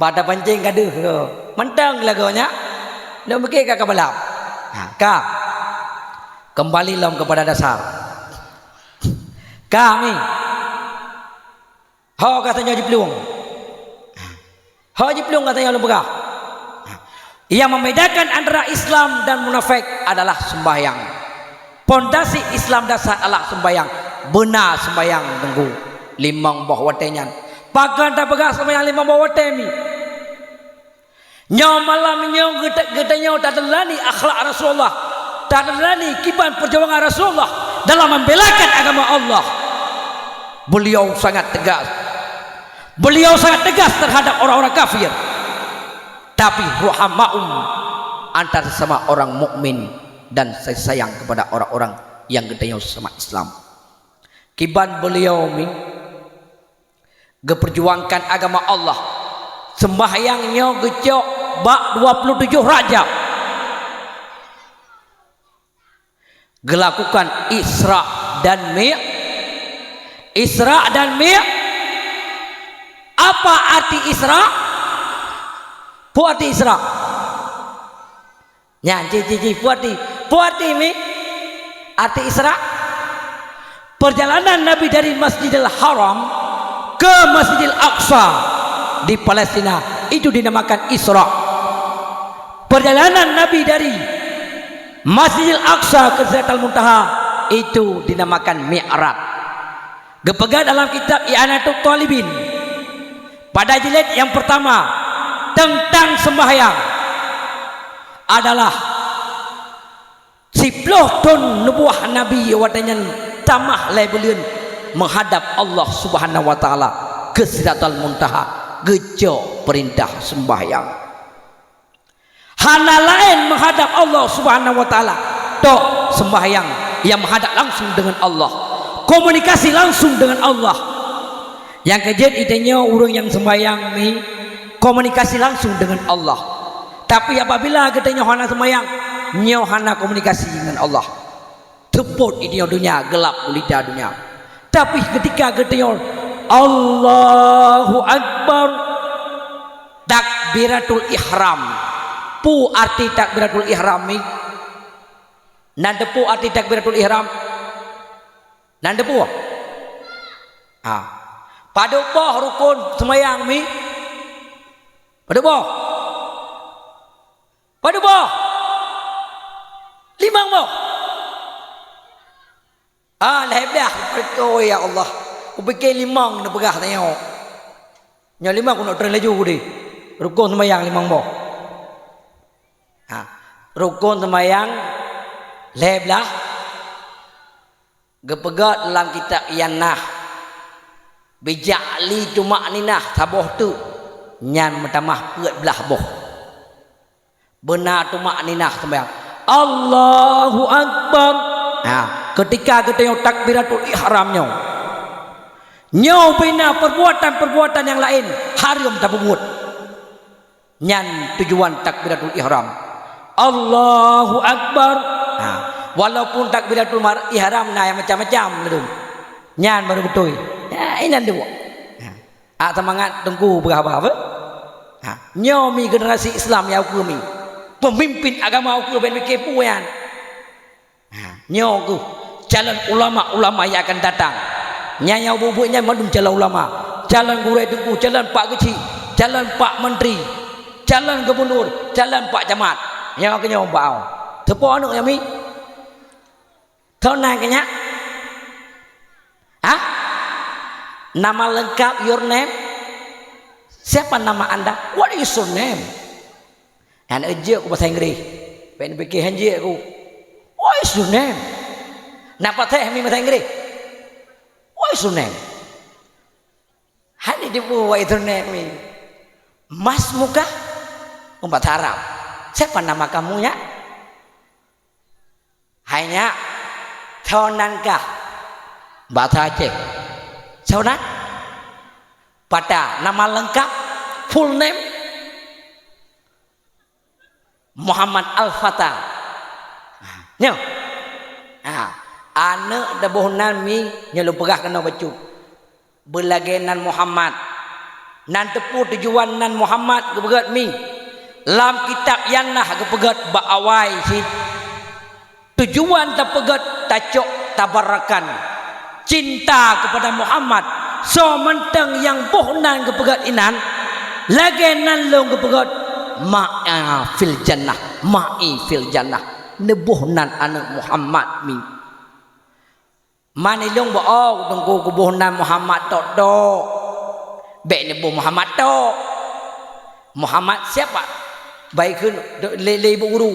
Bak tapancéng ka deuh goe. Mantong lagoe nyan. Nyoe meuke ka kabalap. Ha, ka. Kembali lom kepada dasar. Ka, mi. Ho gata nyoe jiplueng. Ho jiplueng gata nyoe lôn peugah. Yang membedakan antara Islam dan munafik adalah sembahyang. Pondasi Islam dasar adalah sembahyang. Beuna sembahyang teungku. Limong boh watèe nyan. Pakon tapeugah sembahyang limong boh watèe mi? Nyoe malam nyoe geuta-, geutanyoe tateulani akhlak Rasulullah, tateulani kiban perjuangan Rasulullah dalam membelakan agama Allah. Beliau sangat tegas. Beliau sangat tegas terhadap orang-orang kafir. Tapi ruhamaum antar sesama orang mukmin dan sayang kepada orang-orang yang geutanyoe sesama Islam. Kiban beliau mi Geupeurjuangkan agama Allah. Seumbahyang nyoe geucok bak dua puluh tujoh Rajab. Geulakukan Isra dan Mi-, Isra dan Mi-, apa arti Isra? Peue arti Isra? Nyan, ci, ci, ci, peue arti? Peue arti mi? Arti Isra? Perjalanan Nabi dari Masjidil Haram ke Masjidil Aqsa di Palestina, itu dinamakan Isra. Perjalanan Nabi dari Masjidil Aqsa ke Sidratal Muntaha, itu dinamakan Mi'raj. Geupeugah dalam kitab I'anatut Thalibin, pada jilid nyang pertama, teuntang seumbahyang adalah siploh thon nubuah Nabi watèe nyan tamah lhèe buleuen meuhadab Allah Subhanahu wa Taala keu Sidratal Muntaha, geucok peurintah seumbahyang. Hana laén meuhadab Allah Subhanahu wa Taala, tok seumbahyang nyang meuhadab langsung deungon Allah, komunikasi langsung deungon Allah. Nyang keujeuet geutanyoe ureueng nyang seumbahyang mi komunikasi langsung deungon Allah. Tapi apabila geutanyoe hana seumbahyang, nyoe hana komunikasi deungon Allah. Seupôt di nyoe donya, geulap gulita donya. Tapi keutika geutanyoe, Allahu Akbar, takbiratul ihram. Peue arti takbiratul ihram mi? Nan teupeue arti takbiratul ihram? Nan teupeue? Ha. Padub boh rukon seumayang mi? Padub boh? Padub boh? Limong boh? Ah, lhèe blah. Oh, ya Allah. Kupike limong neupeugah tanyoe. Nyoe limong keuneuk treun laju deh. Rukon seumayang limong boh. Ha. Rukon seumayang lhèe blah. Geupeugah lam kitab I'anah, bijak li tumakninah saboh teuk, nyan meutamah peuet blah boh. Beuna tumakninah seumayang. Allahu Akbar. Ha, keutika geutanyoe takbiratul ihram nyoe, nyoe beuna peurbuatan-peurbuatan nyang laén hareuem tapeubuet. Nyan tujuan takbiratul ihram. Allahu Akbar. Ha. Walaupun takbiratul mar-, ihram na nyang macam-macam ladum. Nyan baru beutôi. Ya, inan dua. Ha. Ah, semangat Teungku peugah haba, apa? Ha. Nyoe mi generasi Islam nyang ukeue mi. Pemimpin agama ukeue ban mikir peue nyan. Ha. Nyoe keuh calon ulama-ulama nyang akan datang. Nyan nyang buet-buet nyan mandum calon ulama. Calon gurée teungku, calon pak geuchik, calon pak menteri, calon gubernur, calon pak camat. Nyoe keuh nyoe bak awak. Teupeue aneuk nyan mi? Soe nan keuh nyak? Hah? Nama lengkap, your name? Siapa nama anda? What is your name? Hana jeuet ku bahasa Inggréh. Bèk neupike hana jeuet ku. What is your name? Na patéh mi bahasa Inggréh. What is your name? Hana jeuet ku what is your name mi. Mas muka? Umat Arab. Siapa nama kamu, nyak? Hai nyak, soe nan kah? Bahasa Aceh. Soe nan? Pata, nama lengkap, full name? Muhammad Al-Fatah. Nyoe. Ha, aneuk deuboh nan mi nyoe lôn peugah keunoe bacut. Beulagèe nan Muhammad. Nan teupeue tujuan nan Muhammad geupeugèt mi. Lam kitab Yannah geupeugèt bak awai cit. Tujuan tapeugèt tacok tabarakan. Cinta kepada Muhammad. Soe mantong nyang boh nan geupeugèt inan, lagèe nan lôn geupeugèt, ma'a fil jannah, ma'i fil jannah. Neuboh nan aneuk Muhammad mi. Man ilôn bak, oh, teungku kuboh nan Muhammad tok-tok. Bèk neuboh Muhammad tok. Muhammad siapa? Bai kheun lé, lé ibu guru.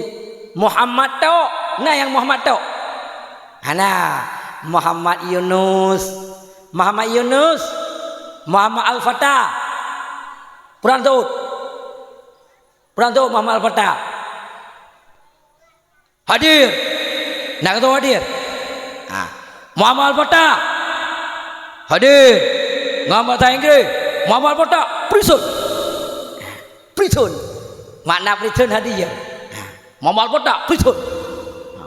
Muhammad tok. Na nyang Muhammad tok? Hana. Muhammad Yunus. Muhammad Yunus. Muhammad Al-Fatah. Peurang teuôt. Peurang teuôt Muhammad Al-Fatah. Hadir. Nak kata hadir? Ha. Muhammad Al-Fatah. Hadir. Ngon bahasa Inggréh. Muhammad Al-Fatah. Prison. Prison. Makna prison hadir. Ha. Muhammad Al-Fatah. Prison. Ha.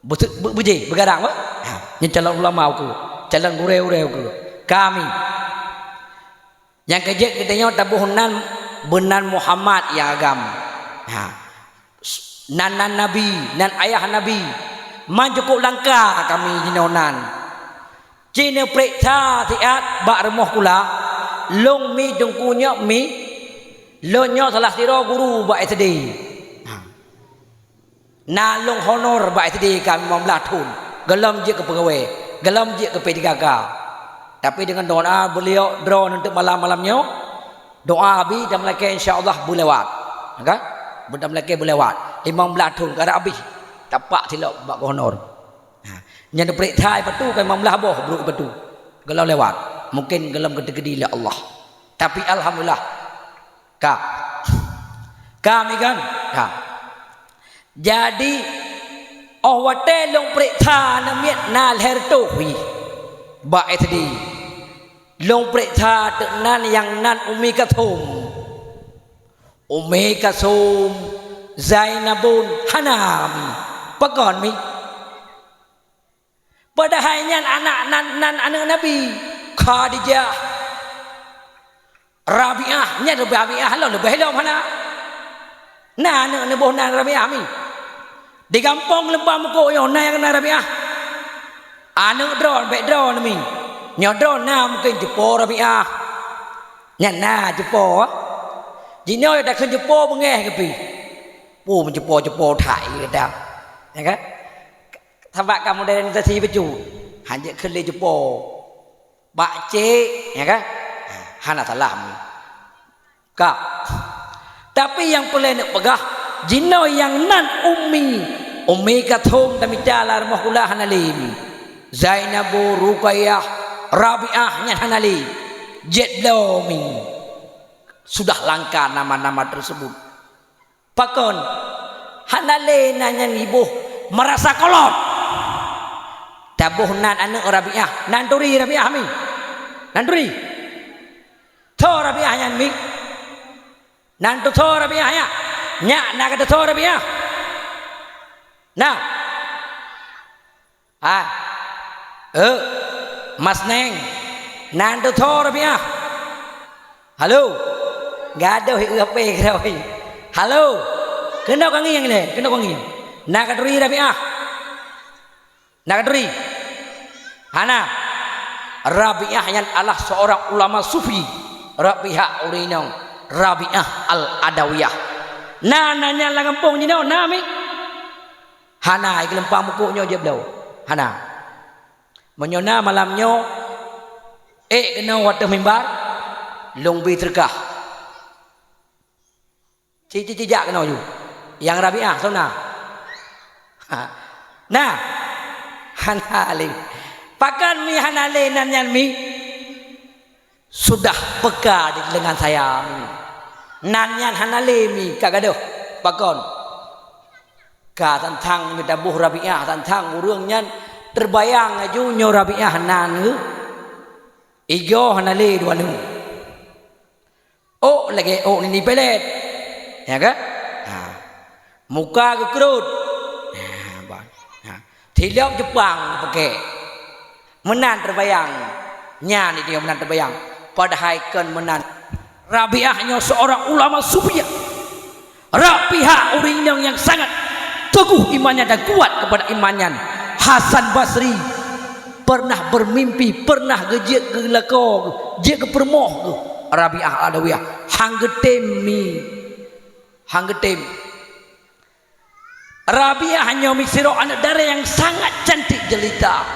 Beuse-, be-, beujih, beugadang, bah? Ha. Nyan calon ulama ukeue. Calon gurée-gurée ukeue. Kami. Nyang keujeuet geutanyoe taboh nan beunan Muhammad nyang agam. Ha. Nan, nan nabi, nan ayah nabi. Man cukôp langka kami jinoe nan. Ci neupeureksa siat bak rumoh sikula, lôn mi teungku nyoe mi, lôn nyoe salah sidroe guru bak S D. Ha. Na lôn honor bak S D ka limong blaih thon, gohlom jeuet keu peugawée, gohlom jeuet keu P tiga K. Tapi deungon doa beuliau droeneuh teuk malam-malam nyoe, doa abi dan meulakée insya Allah beulewat. Ka? Beudang meulakée beulewat. Limong blaih thon ka habéh tapak silop bak honor. Ha. Nyan dipeuriksa batu ka limong blaih boh brok batu. Gohlom lewat. Mungkin gohlom geuteukeudi lé Allah. Tapi alhamdulillah, Ka. Ka mi kan? Ka. Jadi, óh watée lôn peuriksa aneuk miet na lhée reutôh hi bak S D. Lôn peuriksa teuk nan nyang nan Ummi Kalsum. Ummi Kalsum, Zainabun, hana mi. Pakon mi? Padahai nyan anak nan, nan aneuk Nabi, Khadijah, Rabi'ah, nyan Rabi'ah lom leubeh lom hana. Na aneuk neuboh nan Rabi'ah mi. Di gampông Leumpang Mukok nyoe na nyang na Rabi'ah. Aneuk droe, bèk droe mi. Nyoe droe na mungken cupo Rabi'ah. Nyan na cupo. Jinoe takheun cupo beungéh keuh pih. Peue meucupo-cupo that gata. Ya kan? Sabab ka modernisasi bacut, hanjeuet kheun lé cupo. Bak cék, ya kan? Hana salah mi. Ka. Tapi nyang peureulée neupeugah, jinoe nyang nan Ummi, Ummi Kalsum tamita lam rumoh sikula hana lé mi. Zainabu, Ruqayyah, Rabi'ah nyan hana lé. Jeuet bloe mi. Sudah langka nama-nama tersebut. Pakon? Hana lé na nyang iboh meurasa kolot. Taboh nan aneuk Rabi'ah, nan turi Rabi'ah mi. Nan turi. Tho Rabi'ah nyan mi. Nan teuso Rabi'ah nyak. Nyak na ka teuso Rabi'ah. Nah. Hai. Eh, Mas Neng. Nan tutho Rabiah. Halo. Gadoh i HP keudroe. Halo. Keunoe ka ngieng lé, keunoe ka ngieng. Na katuri Rabiah. Na katuri? Hana. Rabiah nyan adalah seorang ulama sufi. Rabiah ureueng inong. Rabiah Al-Adawiyah. Na, na nyan lam gampông jinoe, na mi? Hana, i geulumpang mukuk nyoe jeuet bloe. Hana. Meunyoe na malam nyoe, ék keunoe u ateueh mimbar, lôn bi teureukah. Ci, ci, ci, jak keunoe ju. Nyang Rabiah, soe na? Ha. Na? Hana lé. Pakon mi hana lé nan nyan mi? Sudah peka di lengan saya mi. Nan nyan hana lé mi ka gadoh. Pakon? Ka tantang meutaboh Rabiah, tantang ureueng nyan teubayang laju nyoe Rabiah nan geuh. Igoe hana lé dua nyoe. Ôk lagèe ôk nini pelet. Ya kan? Ha. Muka geukrot. Ha, ban. Ha. Tilok Jepang geupakè. Meunan teubayang. Nyan dia meunan teubayang. Padahai kon meunan. Rabiah nyoe seorang ulama sufiah. Rabiah ureueng inong nyang sangat teuguh imannya dan kuat kepada imannya. Hasan Basri pernah bermimpi, pernah geujeuet geulako, jeuet geupeurumoh geuh Rabiah Adawiyah. Han geutem mi. Han geutem. Rabiah nyoe mi sidroe aneuk dara nyang sangat cantik jelita.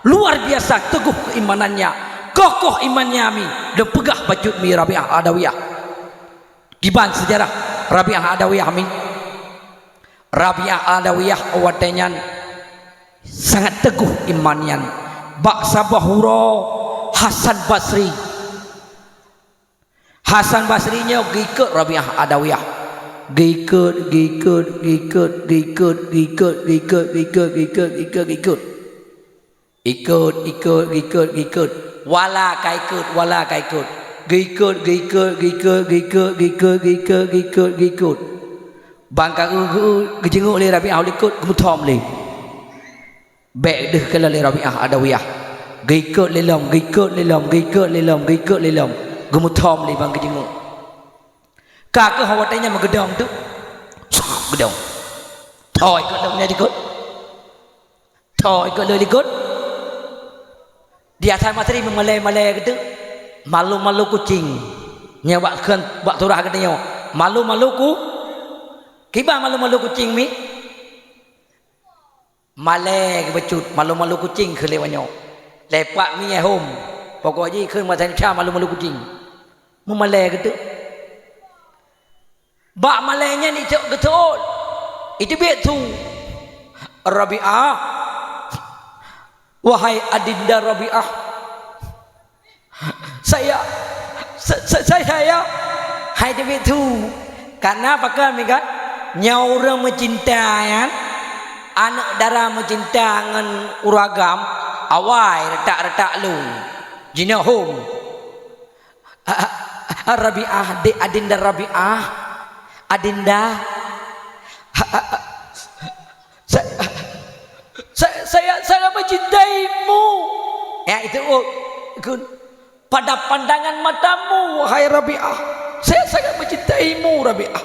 Luar biasa teuguh keimanannya. Kokoh imannya mi. Lôn peugah bacut mi Rabiah Adawiyah. Kiban seujarah Rabiah Adawiyah mi. Rabiah Adawiyah watèe nyan sangat teuguh iman nyan. Bak saboh uroe Hasan Basri. Hasan Basri nyoe geuikot Rabiah Adawiyah. Geuikot, geuikot, geuikot. Ikot, ikot, ikot, ikot. Wala ka ikot, wala ka ikot. Geuikot, geuikot, geuikot. Ban ka geu-, geu-, geujeungok lé Rabiah likot, geumeuthom lé. Bèk deuh keulôn lé Rabiah Adawiyah. Geuikot lé lom, geuikot lé lom, geuikot lé lom, geuikot lé lom. Geumeuthom lé ban geujeungok. Ka keuh watèe nyan meugeudong tu. Geudong. Thoi ikot lom nyan likot. Thoi ikot lé likot. Di Hasan Basri meumalèe-malèe geutu. Malu-malu kucing. Nyoe bak kheun, bak surah geutanyoe. Malu-malu ku-, kiban malu-malu kucing mi? Malèe geuh bacut, malu-malu kucing kheun lé nyoe. Lepak mi hom. Pokok jih kheun masa nyoe malu-malu kucing. Meumalèe geutu. Bak malèe nyan icok geuteuôt. Iteubiet su. Rabiah. Wahai adinda Rabiah. Saya, sa-, sa-, sa-, saya. Hai teubiet su. Karena pakon mi kan? Nyoe ureueng meucinta nyan. Aneuk dara meucinta ngon ureueng agam. Awai reutak-reutak lôn. Jinoe hom. A, a, a, Rabiah, dek adinda Rabiah. Adinda. A, a, a, sa-, sa-, saya sangat mencintaimu. Ya, itu, oh, kun. Pada pandangan matamu, wahai Rabiah. Saya sangat mencintaimu, Rabiah.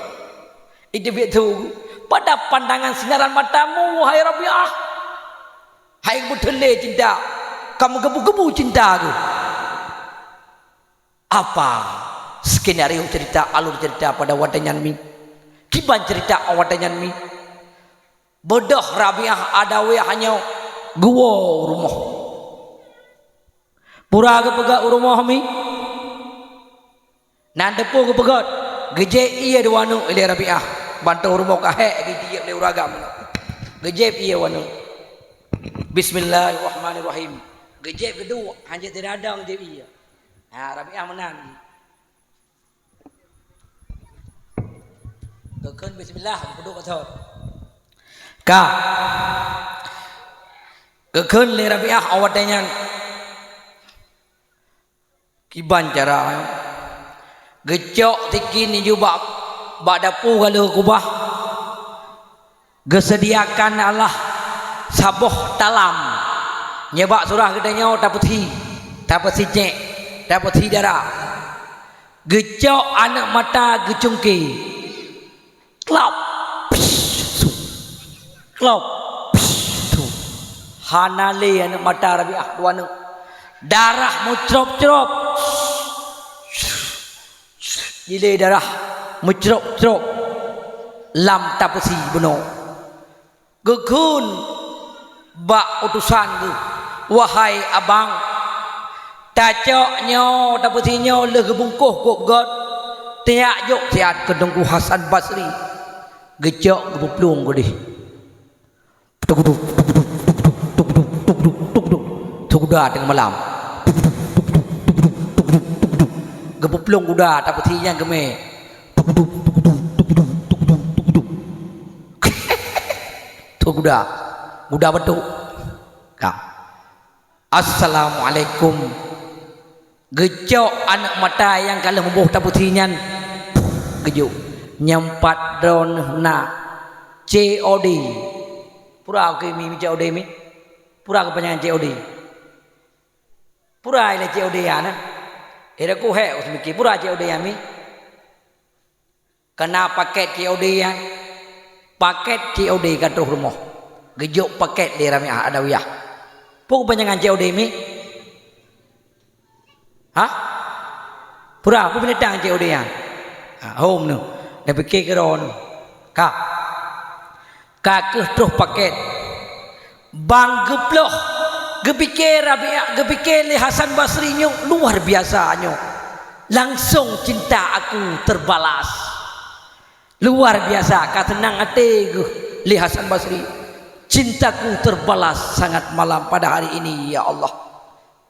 Itu betul. Pada pandangan sinaran matamu, wahai Rabiah. Hai beutôi lé cinta. Kamu gebu-gebu cinta tu. Apa skenario cerita, alur cerita pada watèe nyan mi? Kiban cerita watèe nyan mi? Beudôh Rabiah Adawiyah nyoe geuwoe u rumoh. Pura geupeugah u rumoh mi? Nan teupeu geupeugah, geujép ié dua neuk ilèe Rabiah. Bantoh rumoh ka hék geujép lé ureueng agam. Geujép ié dua neuk. Bismillahirrahmanirrahim. Geujép geuduek, hanjeuet teuradang jép ié. Ha, Rabiah meunan. Geukheun bismillah, geupeuduek asot. Ka. Geukheun lé Rabiah watèe nyan. Kiban cara, geucok sikin niju bak, bak dapu ka lheueh kubah. Geuseudiakan Allah saboh talam. Nibak surah geutanyoe tapeusi, tapeusi cék, tapeusi dara. Geucok aneuk mata geucungké. Klop. Psh, su. Klop. Psh, su. Hana lé aneuk mata Rabiah dua aneuk. Darah meucrop-crop. Jilé darah meucrok-crok lam tapeusi bunoe. Geukheun bak utosan geuh, "Wahai abang, tacok nyoe tapeusi nyoe lheueh geubungkôh kôk beugöt, tajak jok siat keu Teungku Hasan Basri." Geucok geupeuplueng keudeh. Tuk duk, tuk duk, tuk duk, tuk duk, tuk duk, tuk duk. Su kuda teungoh malam. Tuk duk, tuk duk, tuk duk, tuk duk, tuk duk. Geupeuplueng kuda, tapeusi nyan geumè. Tuk duk, tuk duk, tuk duk, tuk duk, tuk duk. Su kuda. Kuda batuk. Ka. "Assalamualaikum." Geucok aneuk mata nyang ka lheueh muboh tapeusi nyan. Geujok. Nyan pat droeneuh na C O D. Pura keu mi, mi C O D mi? Pura keu panjangan C O D? Pura ilèe C O D nyan na? Ira ku hék useumiké, pura C O D nyan mi? Ka na pakét C O D nyan. Pakét C O D ka troh rumoh. Geujok pakét lé Rabiah Adawiyah. Peue panjangan C O D mi? Hah? Pura, peue binatang C O D nyan? Ha, hom nyoe. Neupiké keudroe nyoe. Ka. Ka keuh troh pakét. Bang geuploh, geupiké Rabiah, geupiké lé Hasan Basri nyoe luar biasa nyoe. Langsung cinta aku terbalas. Luar biasa, ka seunang até geuh lé Hasan Basri. Cintaku terbalas sangat malam pada hari ini, ya Allah.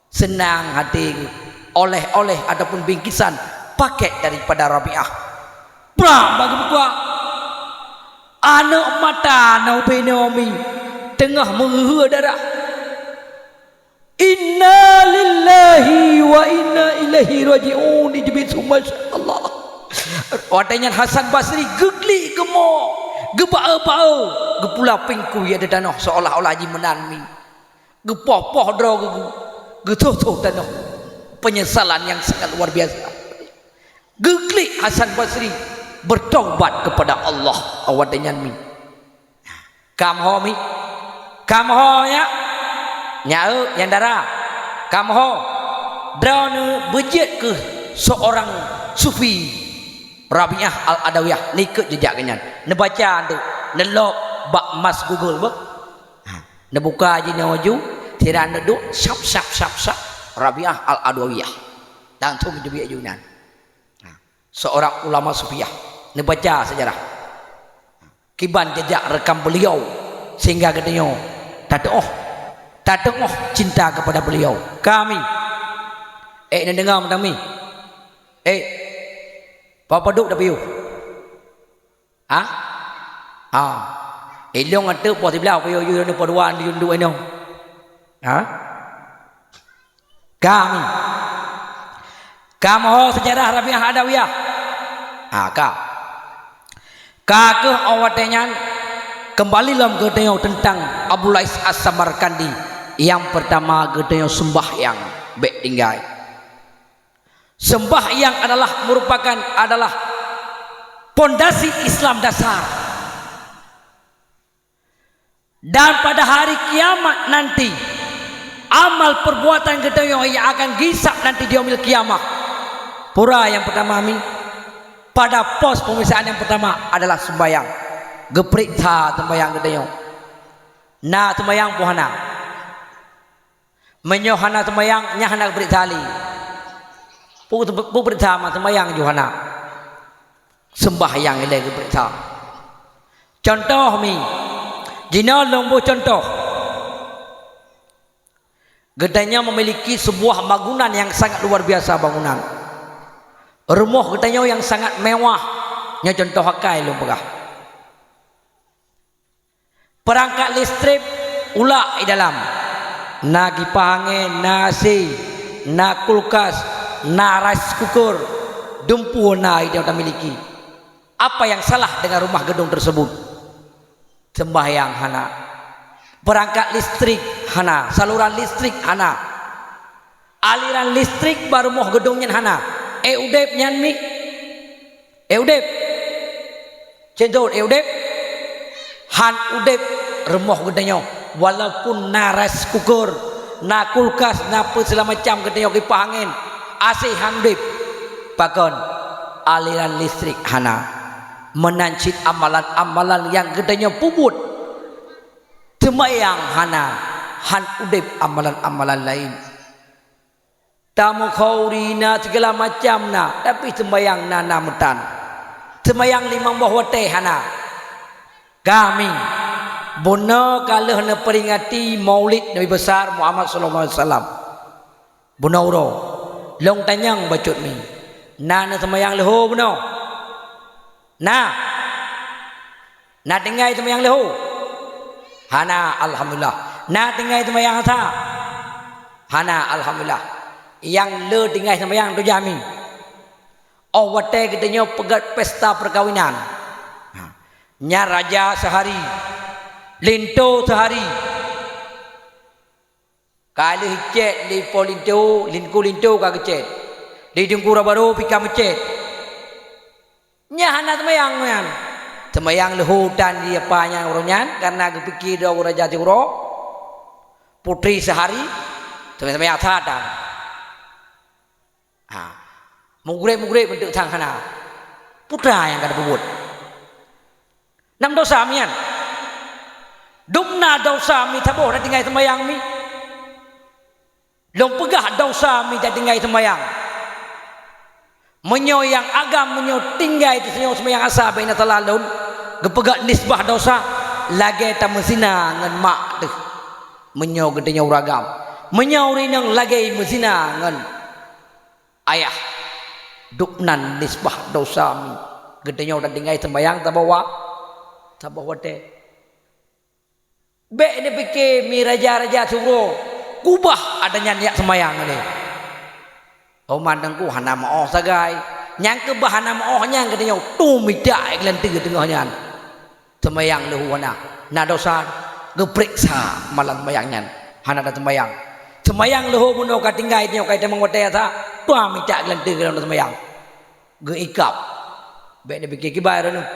Seunang até geuh. Oleh-oleh ataupun bingkisan pakét daripada Rabiah. Prang bak geubuka. Aneuk mata na ubé nyoe mi teungoh meuheuhe darah. "Inna lillahi wa inna ilaihi raji'un," ijeubiet su, masya Allah. Watèe nyan Hasan Basri geuklik geumo, geubaeu-baeu, geupula pingkui ateueh tanoh seolah-olah jimeunan mi. Geupoh-poh droe geu-, geu-, geuthoh-thoh tanoh. Penyesalan yang sangat luar biasa. Geuklik Hasan Basri bertaubat kepada Allah awak nyan mi. Kam ho mi? Kam ho nyak? Nyak eu, nyang dara. Kam ho. Droeneuh beujeuet keu seorang sufi Rabiah Al-Adawiyah, neukheun jeujak geuh nyan. Neubaca tu, neulok bak mas Google beuh. Ha, neubuka jinoe ju, sira neuduek, sap, sap, sap, sap, Rabiah Al-Adawiyah. Langsung teubiet ju nyan. Ha, seorang ulama sufiah. Neubaca sejarah. Kiban jejak rekam beliau sehingga geutanyoe tateuoh, tateuoh cinta kepada beliau. Kami. Eh, neudeungoe mantong mi? Eh, padub tapiôh? Ha? Ha. Ilong ateueh poh siblaih, poh yue, yue, poh dua, yue, dua inoe. Ha? Kami. Kam ho sejarah Rabiah Adawiyah? Ha, ka. Ka keuh watèe nyan, keumbali lom geutanyoe teuntang Abu Lais As-Samarkandi. Nyang peurtama geutanyoe seumbahyang bèk tinggai. Seumbahyang adalah, merupakan, adalah pondasi Islam dasar. Dan pada hari kiamat nanti, amal perbuatan geutanyoe nyang akan geuhisab nanti di Yaumil Qiyamah. Pura nyang peurtama mi, pada pos pemeriksaan nyang peurtama adalah seumbahyang. Geupeuriksa seumbahyang geutanyoe. Na seumbahyang peue hana? Meunyoe hana seumbahyang, nyan hana geupeuriksa lé. Pu-, pu-, peuriksa ma seumbahyang ju hana. Seumbahyang ilèe geupeuriksa. Contoh mi, jinoe lôn boh contoh. Geutanyoe memiliki sebuah bangunan yang sangat luar biasa bangunan. Rumoh geutanyoe yang sangat mewah. Nyoe contoh akai lôn peugah. Perangkat listrik ulak di dalam. Na kipas angén, na A C, na kulkas, na rice cooker, dumpeue na nyang tamiliki. Apa yang salah dengan rumah gedung tersebut? Seumbahyang hana. Peurangkat listrik hana, saluran listrik hana. Aliran listrik bak rumoh geudong nyan hana. Eh, udeb nyan mi? Eh, udeb? Cendol, eh, udeb? Han udeb rumoh geutanyoe. Walaupun na rice cooker, na kulkas, na peue segala macam geutanyoe kipah angén, asai han udeb. Pakon? Aliran listrik hana. Meunan cit amalan-amalan nyang geutanyoe peubuet. Seumayang hana, han udeb amalan-amalan laén. Tameukhuri na, segala macam na, tapi seumayang na, na meutan. Seumayang limong boh watée hana. Kami bunoe ka lheueh neuperingati Maulid Nabi Besar Muhammad sallallahu alaihi wasallam. Bunoe uroe, lôn tanyong bacut mi. Na neuseumayang leuhô bunoe? Na? Na tinggai seumayang leuhô? Hana, alhamdulillah. Na tinggai seumayang asa? Hana, alhamdulillah. Nyang le tinggai seumayang tu jami. Oh, watée geutanyoe peugét pesta peukawinan. Ha. Nyan raja seuhari, linto seuhari. Ka lheueh cét di po linto, lingku linto ka geucét. Di teungku rabaru pih ka meucét. Nyan hana seumayang nyan. Seumayang leuhô tan di apa nyan uroe nyan, karena geupike droe raja siuroe, putri seuhari, seumayang asa tan. Ha. Mugréb-mugréb meunteuk sang hana. Peue teuma nyang ka tapeubuet? Nam dosa mian. Dumna dosa mi saboh na tinggai seumayang mi. Lôn peugah dosa mi tinggai seumayang. Meunyoe nyang agam, meunyoe tinggai teuseunyoe seumayang asa bak na salah lôn, geupeugah nisbah dosa, lagée tameuzina ngon mak teuh. Meunyoe geutanyoe ureuëng agam, meunyoe ureuëng inong lagée meuzina ngon ayah, dumnan nisbah dosa mi. Geutanyoe tatinggai seumayang saboh wa-, saboh watée. Bék neupike mi raja-raja siuroe, kubah adat nyan jak seumayang lé. Umat teungku hana meuoh sagai. Nyang keubah hana meuoh nyan geutanyoe tu mita geulanteue teungoh nyan. Seumayang leuhô hana, na dosa, geupriksa malam seumayang nyan. Hana na seumayang. Seumayang leuhô bunoe ka tinggai nyoe ka itamong watée asa, tuha mita geulanteue keu seumayang. Geuikab. Bék neupike kibai droeneuh.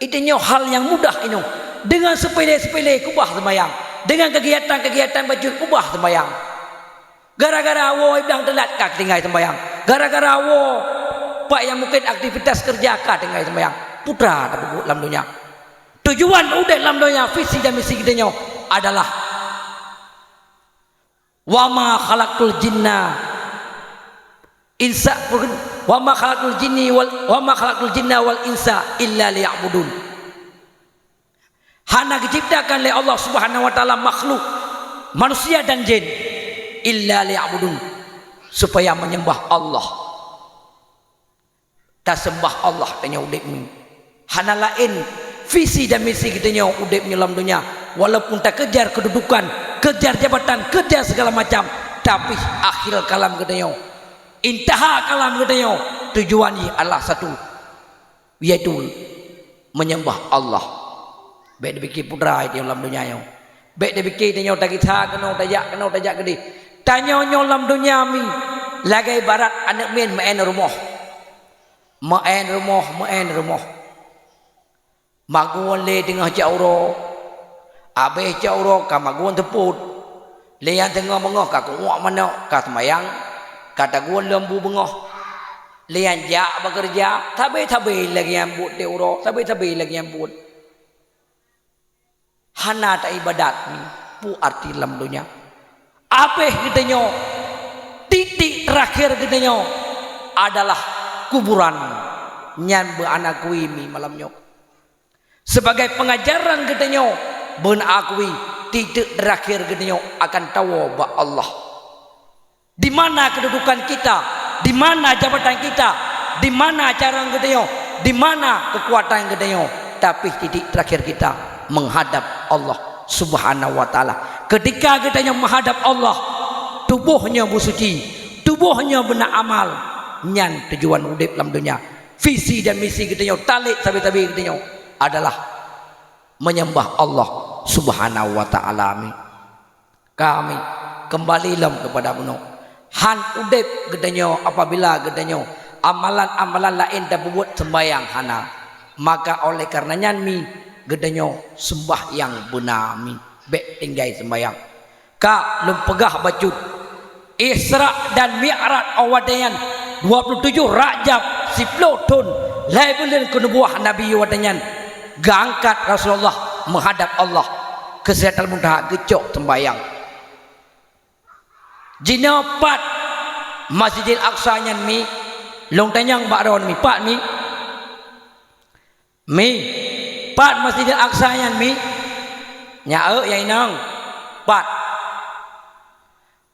Itanyoe hal nyang mudah inoe. Deungon seupele-seupele kubah seumayang. Deungon keugiatan-keugiatan bacut kubah seumayang. Gara-gara woe blang teulat ka tinggai seumayang. Gara-gara woe pak nyang mungken aktivitas keureuja ka tinggai seumayang. Peue teuma tapeubuet lam donya. Tujuan udeb lam donya, visi dan misi geutanyoe adalah, "Wa ma khalaqtul jinna insa, wa ma khalaqtul jinni wal, wa ma khalaqtul jinna wal insa illa liya'budun." Hana geuciptakan lé Allah Subhanahu wa Taala makhluk, manusia dan jin, illa liya'budun, supaya menyembah Allah. Taseumbah Allah tanyoe udeb nyoe. Hana laén visi dan misi geutanyoe udeb nyoe lam donya, walaupun takejar keududukan, kejar jabatan, kejar segala macam, tapi akhir kalam geutanyoe, intaha kalam geutanyoe, tujuan jih adalah satu, yaitu menyembah Allah. Bék dipike putra tanyoe lam donya nyoe. Bék dipike tanyoe tagisa keunoe, tajak keunoe, tajak keudeh. Tanyoe nyoe lam donya mi lagée ibarat aneuëk miet meu'en rumoh. Meu'en rumoh, meu'en rumoh. Magun lé teungoh jak uroe. Abéh jak uroe ka magun teupot. Lé nyang teungoh beungoh ka keuuek manok, ka seumayang, ka tagun lom bu beungoh. Lé nyang jak bak keureuja, sabe-sabe lagée nyang buet di uroe, sabe-sabe lagée nyang buet. Hana taibadat, peue arti lam donya. Abéh geutanyoe, titik teurakhir geutanyoe adalah kuburan. Nyan beuana kui mi malam nyoe. Sebagai pengajaran geutanyoe, beuana kui, titik teurakhir geutanyoe akan tawoe bak Allah. Di mana kedudukan kita? Di mana jabatan kita? Di mana carông geutanyoe? Di mana keukuatan geutanyoe? Tapi titik terakhir kita menghadap Allah Subhanahu wa Taala. Ketika geutanyoe menghadap Allah, tuboh nyoe beusuci, tuboh nyoe beuna amal, nyan tujuan udeb lam donya. Visi dan misi geutanyoe, talét sabe-sabe geutanyoe adalah menyembah Allah Subhanahu wa Ta'ala, mi. Kami kembali lom kepada bunoe. Han udeb geutanyoe apabila geutanyoe amalan-amalan laén tapeubuet, seumbahyang hana. Maka oleh karena nyan, mi, geutanyoe seumbahyang beuna, mi. Bék tinggai seumbahyang. Ka lôn peugah bacut, Isra dan Mi'raj awak nyan, dua puluh tujoh Rajab, siploh thon lhée buleuen keunubuah Nabi awak nyan, geuangkat Rasulullah meuhadab Allah keu Sidratul Muntaha, geucok seumbahyang. Jinoe pat Masjidil Aqsa nyan, mi? Lôn tanyong bak droeneuh, mi, pat, mi? Mi, pat Masjidil Aqsa nyan, mi? Nyak eu, ya inong, pat.